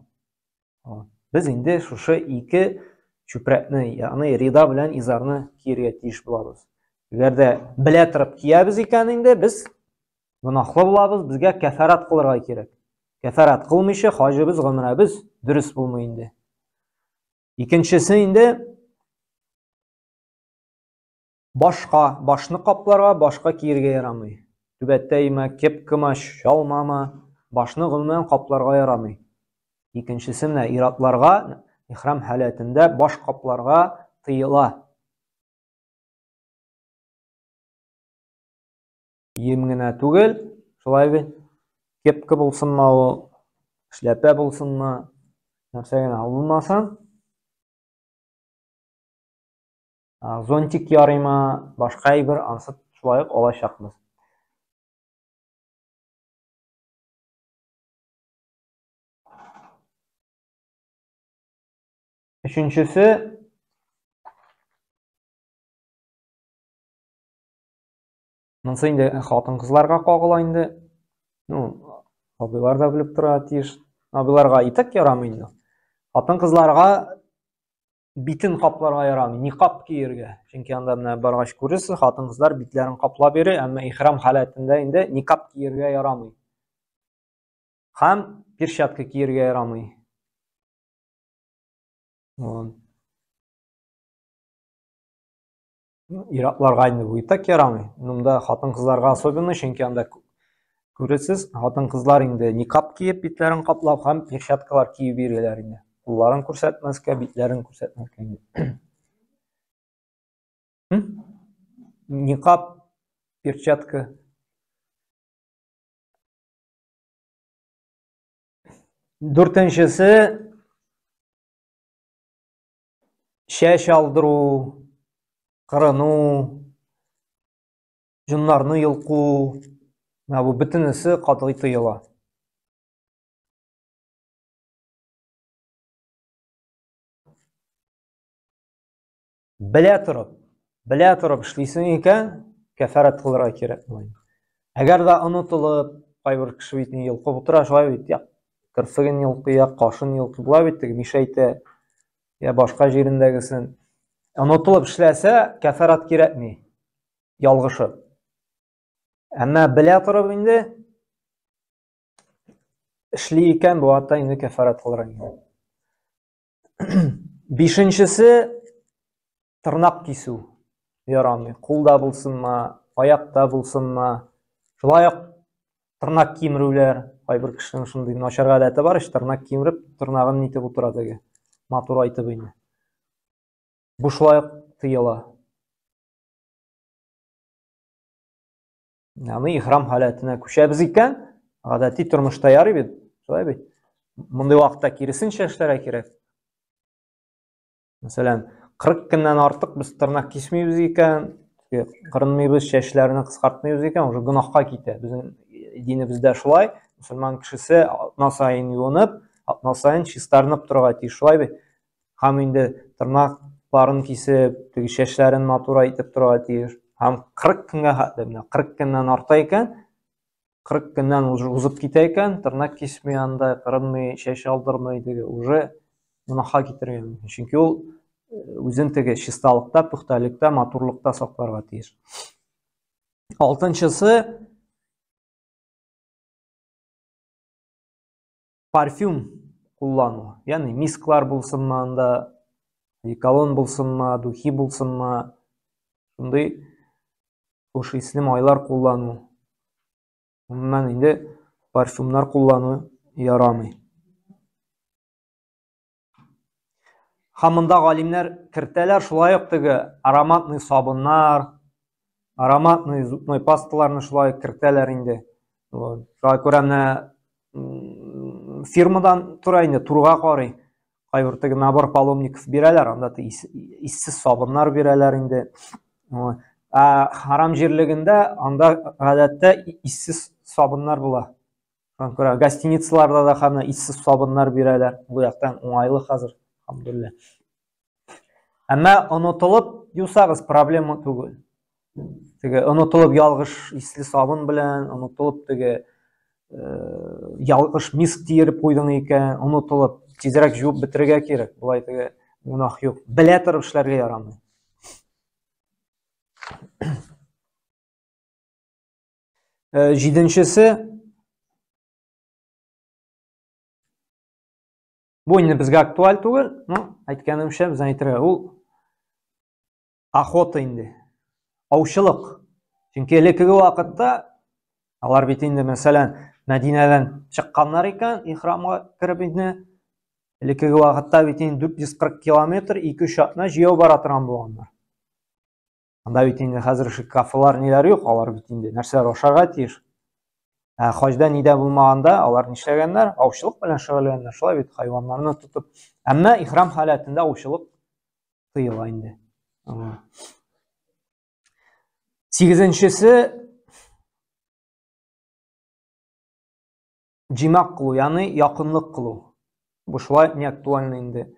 Без инде шушы ике чүпрәкне, ягъни рида белән изарны киергә тиеш булабыз. Әгәр дә белә торып киябез икән инде, без гөнаһлы булабыз, безгә кәфарат кылырга кирәк. Кәфарат кылмыйча хаҗыбыз, гомрәбез дөрес булмый инде. Икенчесе инде Башка, башны капларга, башка киергә ярамый. Түбәтәйме, кепкамы, чалмамы, башны гомумән капларга ярамый. Икенчесе менә ир-атларга ихрам халәтендә баш капларга тыела. Кием генә түгел, шулай бит. Кепка булсынмы ул, эшләпә булсынмы, нәрсә генә булмасын. Зонтик ярыймы, башка әйбер, ансы шулай ук алачакбыз. Өченчесе Монысы инде хатын-кызларга кагыла инде. Ну, абыйлар да белеп тора тиеш. Абыйларга и так ярамый инде. Хатын-кызларга битен капларга ярамый, никаб киергә. Чөнки анда менә баргач күрерсез, хатын-кызлар битләрен каплап йөри, әмма ихрам халәтендә инде никаб киергә ярамый. Һәм перчатка киергә ярамый. Вот. Иратларга инде бу и так ярамый. Монда хатын-кызларга особенно, чөнки анда күрәсез, хатын-кызлар инде никаб киеп, битләрен каплап һәм перчаткалар киеп йөриләр инде. Кулларын күрсәтмәскә, битләрен күрсәтмәскә инде. Никаб, перчатка. Дүртенчесе чәч алдыру, кырыну, җоннарны йолку, менә бу бөтенесе катгый тыела. Белә торып, белә торып эшлисең икән, кәфәрәт кылырга кирәк була. Әгәр дә онытылып, кайбер кеше бит йолкып утыра, шулай бит, я керфеген йолкый, я кашын йолкый, була бит теге мишәйтә, я башка җирендәгесен. Онытылып эшләсә, кәфарат кирәкми. Ялгышып. Әмма белә торып инде эшли икән, бу вакытта инде кәфарат кылырга кирәк. Бишенчесе тырнак кисү ярамый. Кулда булсынмы, аякта булсынмы. Шулай ук тырнак кимерүләр, кайбер кешенең шундый начар гадәте бар, ич тырнак кимереп, тырнагын нитеп утыра теге. Матур айтып инде. Бу шулай ук тыела. Ягъни ихрам халәтенә күчәбез икән, гадәти тормышта ярый бит, шулай бит. Мондый вакытта киресенчә эшләргә кирәк. Мәсәлән, 40 көннән артык без тырнак кисмибез икән, кырынмыйбыз, чәчләрне кыскартмыйбыз икән, уже гөнаһка китә. Безнең динебездә шулай, мөселман кешесе атна саен юынып, атна саен чистарынып торырга тиеш, шулай бит. Һәм инде тырнакларын кисеп, теге чәчләрен матурайтып торырга тиеш. Һәм 40 көнгә хәтле, менә 40 көннән арта икән, 40 көннән уже узып китә икән, тырнак кисми анда, кырынмый, чәч алдырмый, теге уже гөнаһка китерергә мөмкин. Чөнки ул үзен теге чисталыкта, пөхтәлектә, матурлыкта сакларга тиеш. Алтынчысы парфюм куллану. Ягъни мисклар булсынмы анда, одеколон булсынмы, духи булсынмы, шундый хуш исле майлар куллану. Гомумән инде парфюмнар куллану ярамый. Һәм монда галимнәр кертәләр шулай ук теге ароматный сабыннар, ароматный зубной пасталарны шулай ук кертәләр инде. Вот. Шуңа күрә менә фирмадан тора инде, турга карый. Кайбер теге набор паломников бирәләр, анда иссез сабыннар бирәләр инде. Вот. Ә харам җирлегендә анда гадәттә иссез сабыннар була. Шуңа күрә гостиницаларда да хәзер иссез сабыннар бирәләр. Бу яктан уңайлы хәзер, алхамдулилла. Әмма онытылып юсагыз проблема түгел. Теге онытылып ялгыш исле сабын белән, онытылып теге ялгыш миск тиереп куйдың икән, онытылып тизрәк жуып бетерергә кирәк. Болай теге гөнаһ юк. Белә торып эшләргә ярамый. Җиденчесе бу инде безгә актуаль түгел, но әйткәнемчә без әйтергә ул охота инде. Аучылык. Чөнки элеккеге вакытта алар бит инде мәсәлән Мәдинәдән чыкканнар икән, ихрамга кереп инде элеккеге вакытта бит инде 440 километр 2-3 атна җәяү бара торган булганнар. Анда бит инде хәзер ши кафелар ниләр юк, алар бит инде нәрсәләр ашарга тиеш. Ә хаҗда нидә булмаганда алар нишләгәннәр? Аучылык белән шөгыльләнгәннәр. Шулай бит хайваннарны тотып. Әмма ихрам халәтендә аучылык тыела инде. Сигезенчесе җимак кылу, ягъни якынлык кылу. Бу шулай не актуально инде.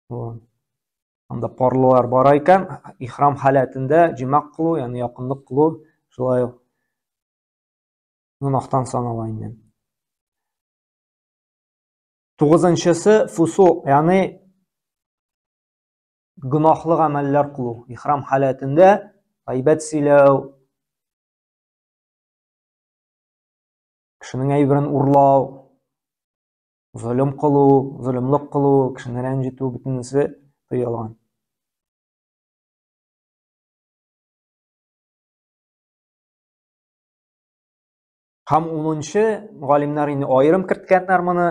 Анда парлылар бара икән, ихрам халәтендә җимак кылу, ягъни якынлык кылу шулай ук гөнаһтан санала инде. Тугызынчысы фусук, ягъни гөнаһлы гамәлләр кылу. Ихрам халәтендә гайбәт сөйләү, кешенең әйберен урлау, золым кылу, золымлык кылу, кешене рәнҗетү бөтенесе тыелган. Һәм унынчы галимнәр инде аерым керткәннәр моны.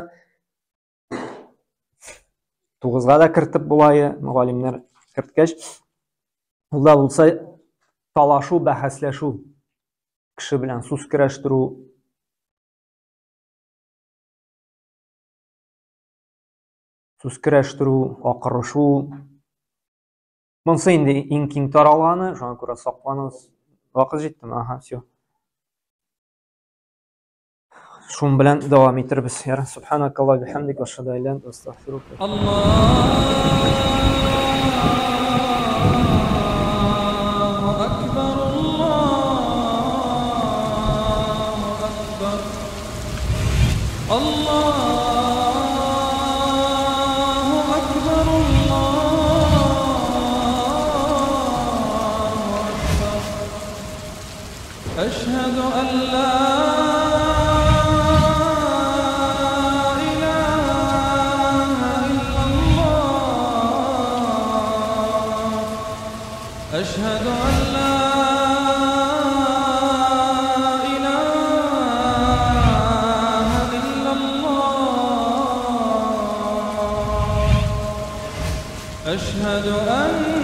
Тугызга да кертеп булай, галимнәр керткәч, ул да булса талашу, бәхәсләшү, кеше белән сүз көрәштерү, сүз көрәштерү, акырышу. Монысы инде иң киң таралганы, шуңа күрә сакланыгыз. Вакыт җиттеме? Ага, все. Шун белән дәвам итербез. Яра, субханакаллах бихамдик, ашһаду ан ла илаһа илля астагфирука. Аллаһу акбар, Аллаһу акбар, Аллаһу أشهد أن لا إله إلا الله. أشهد أن لا إله إلا الله. أشهد أن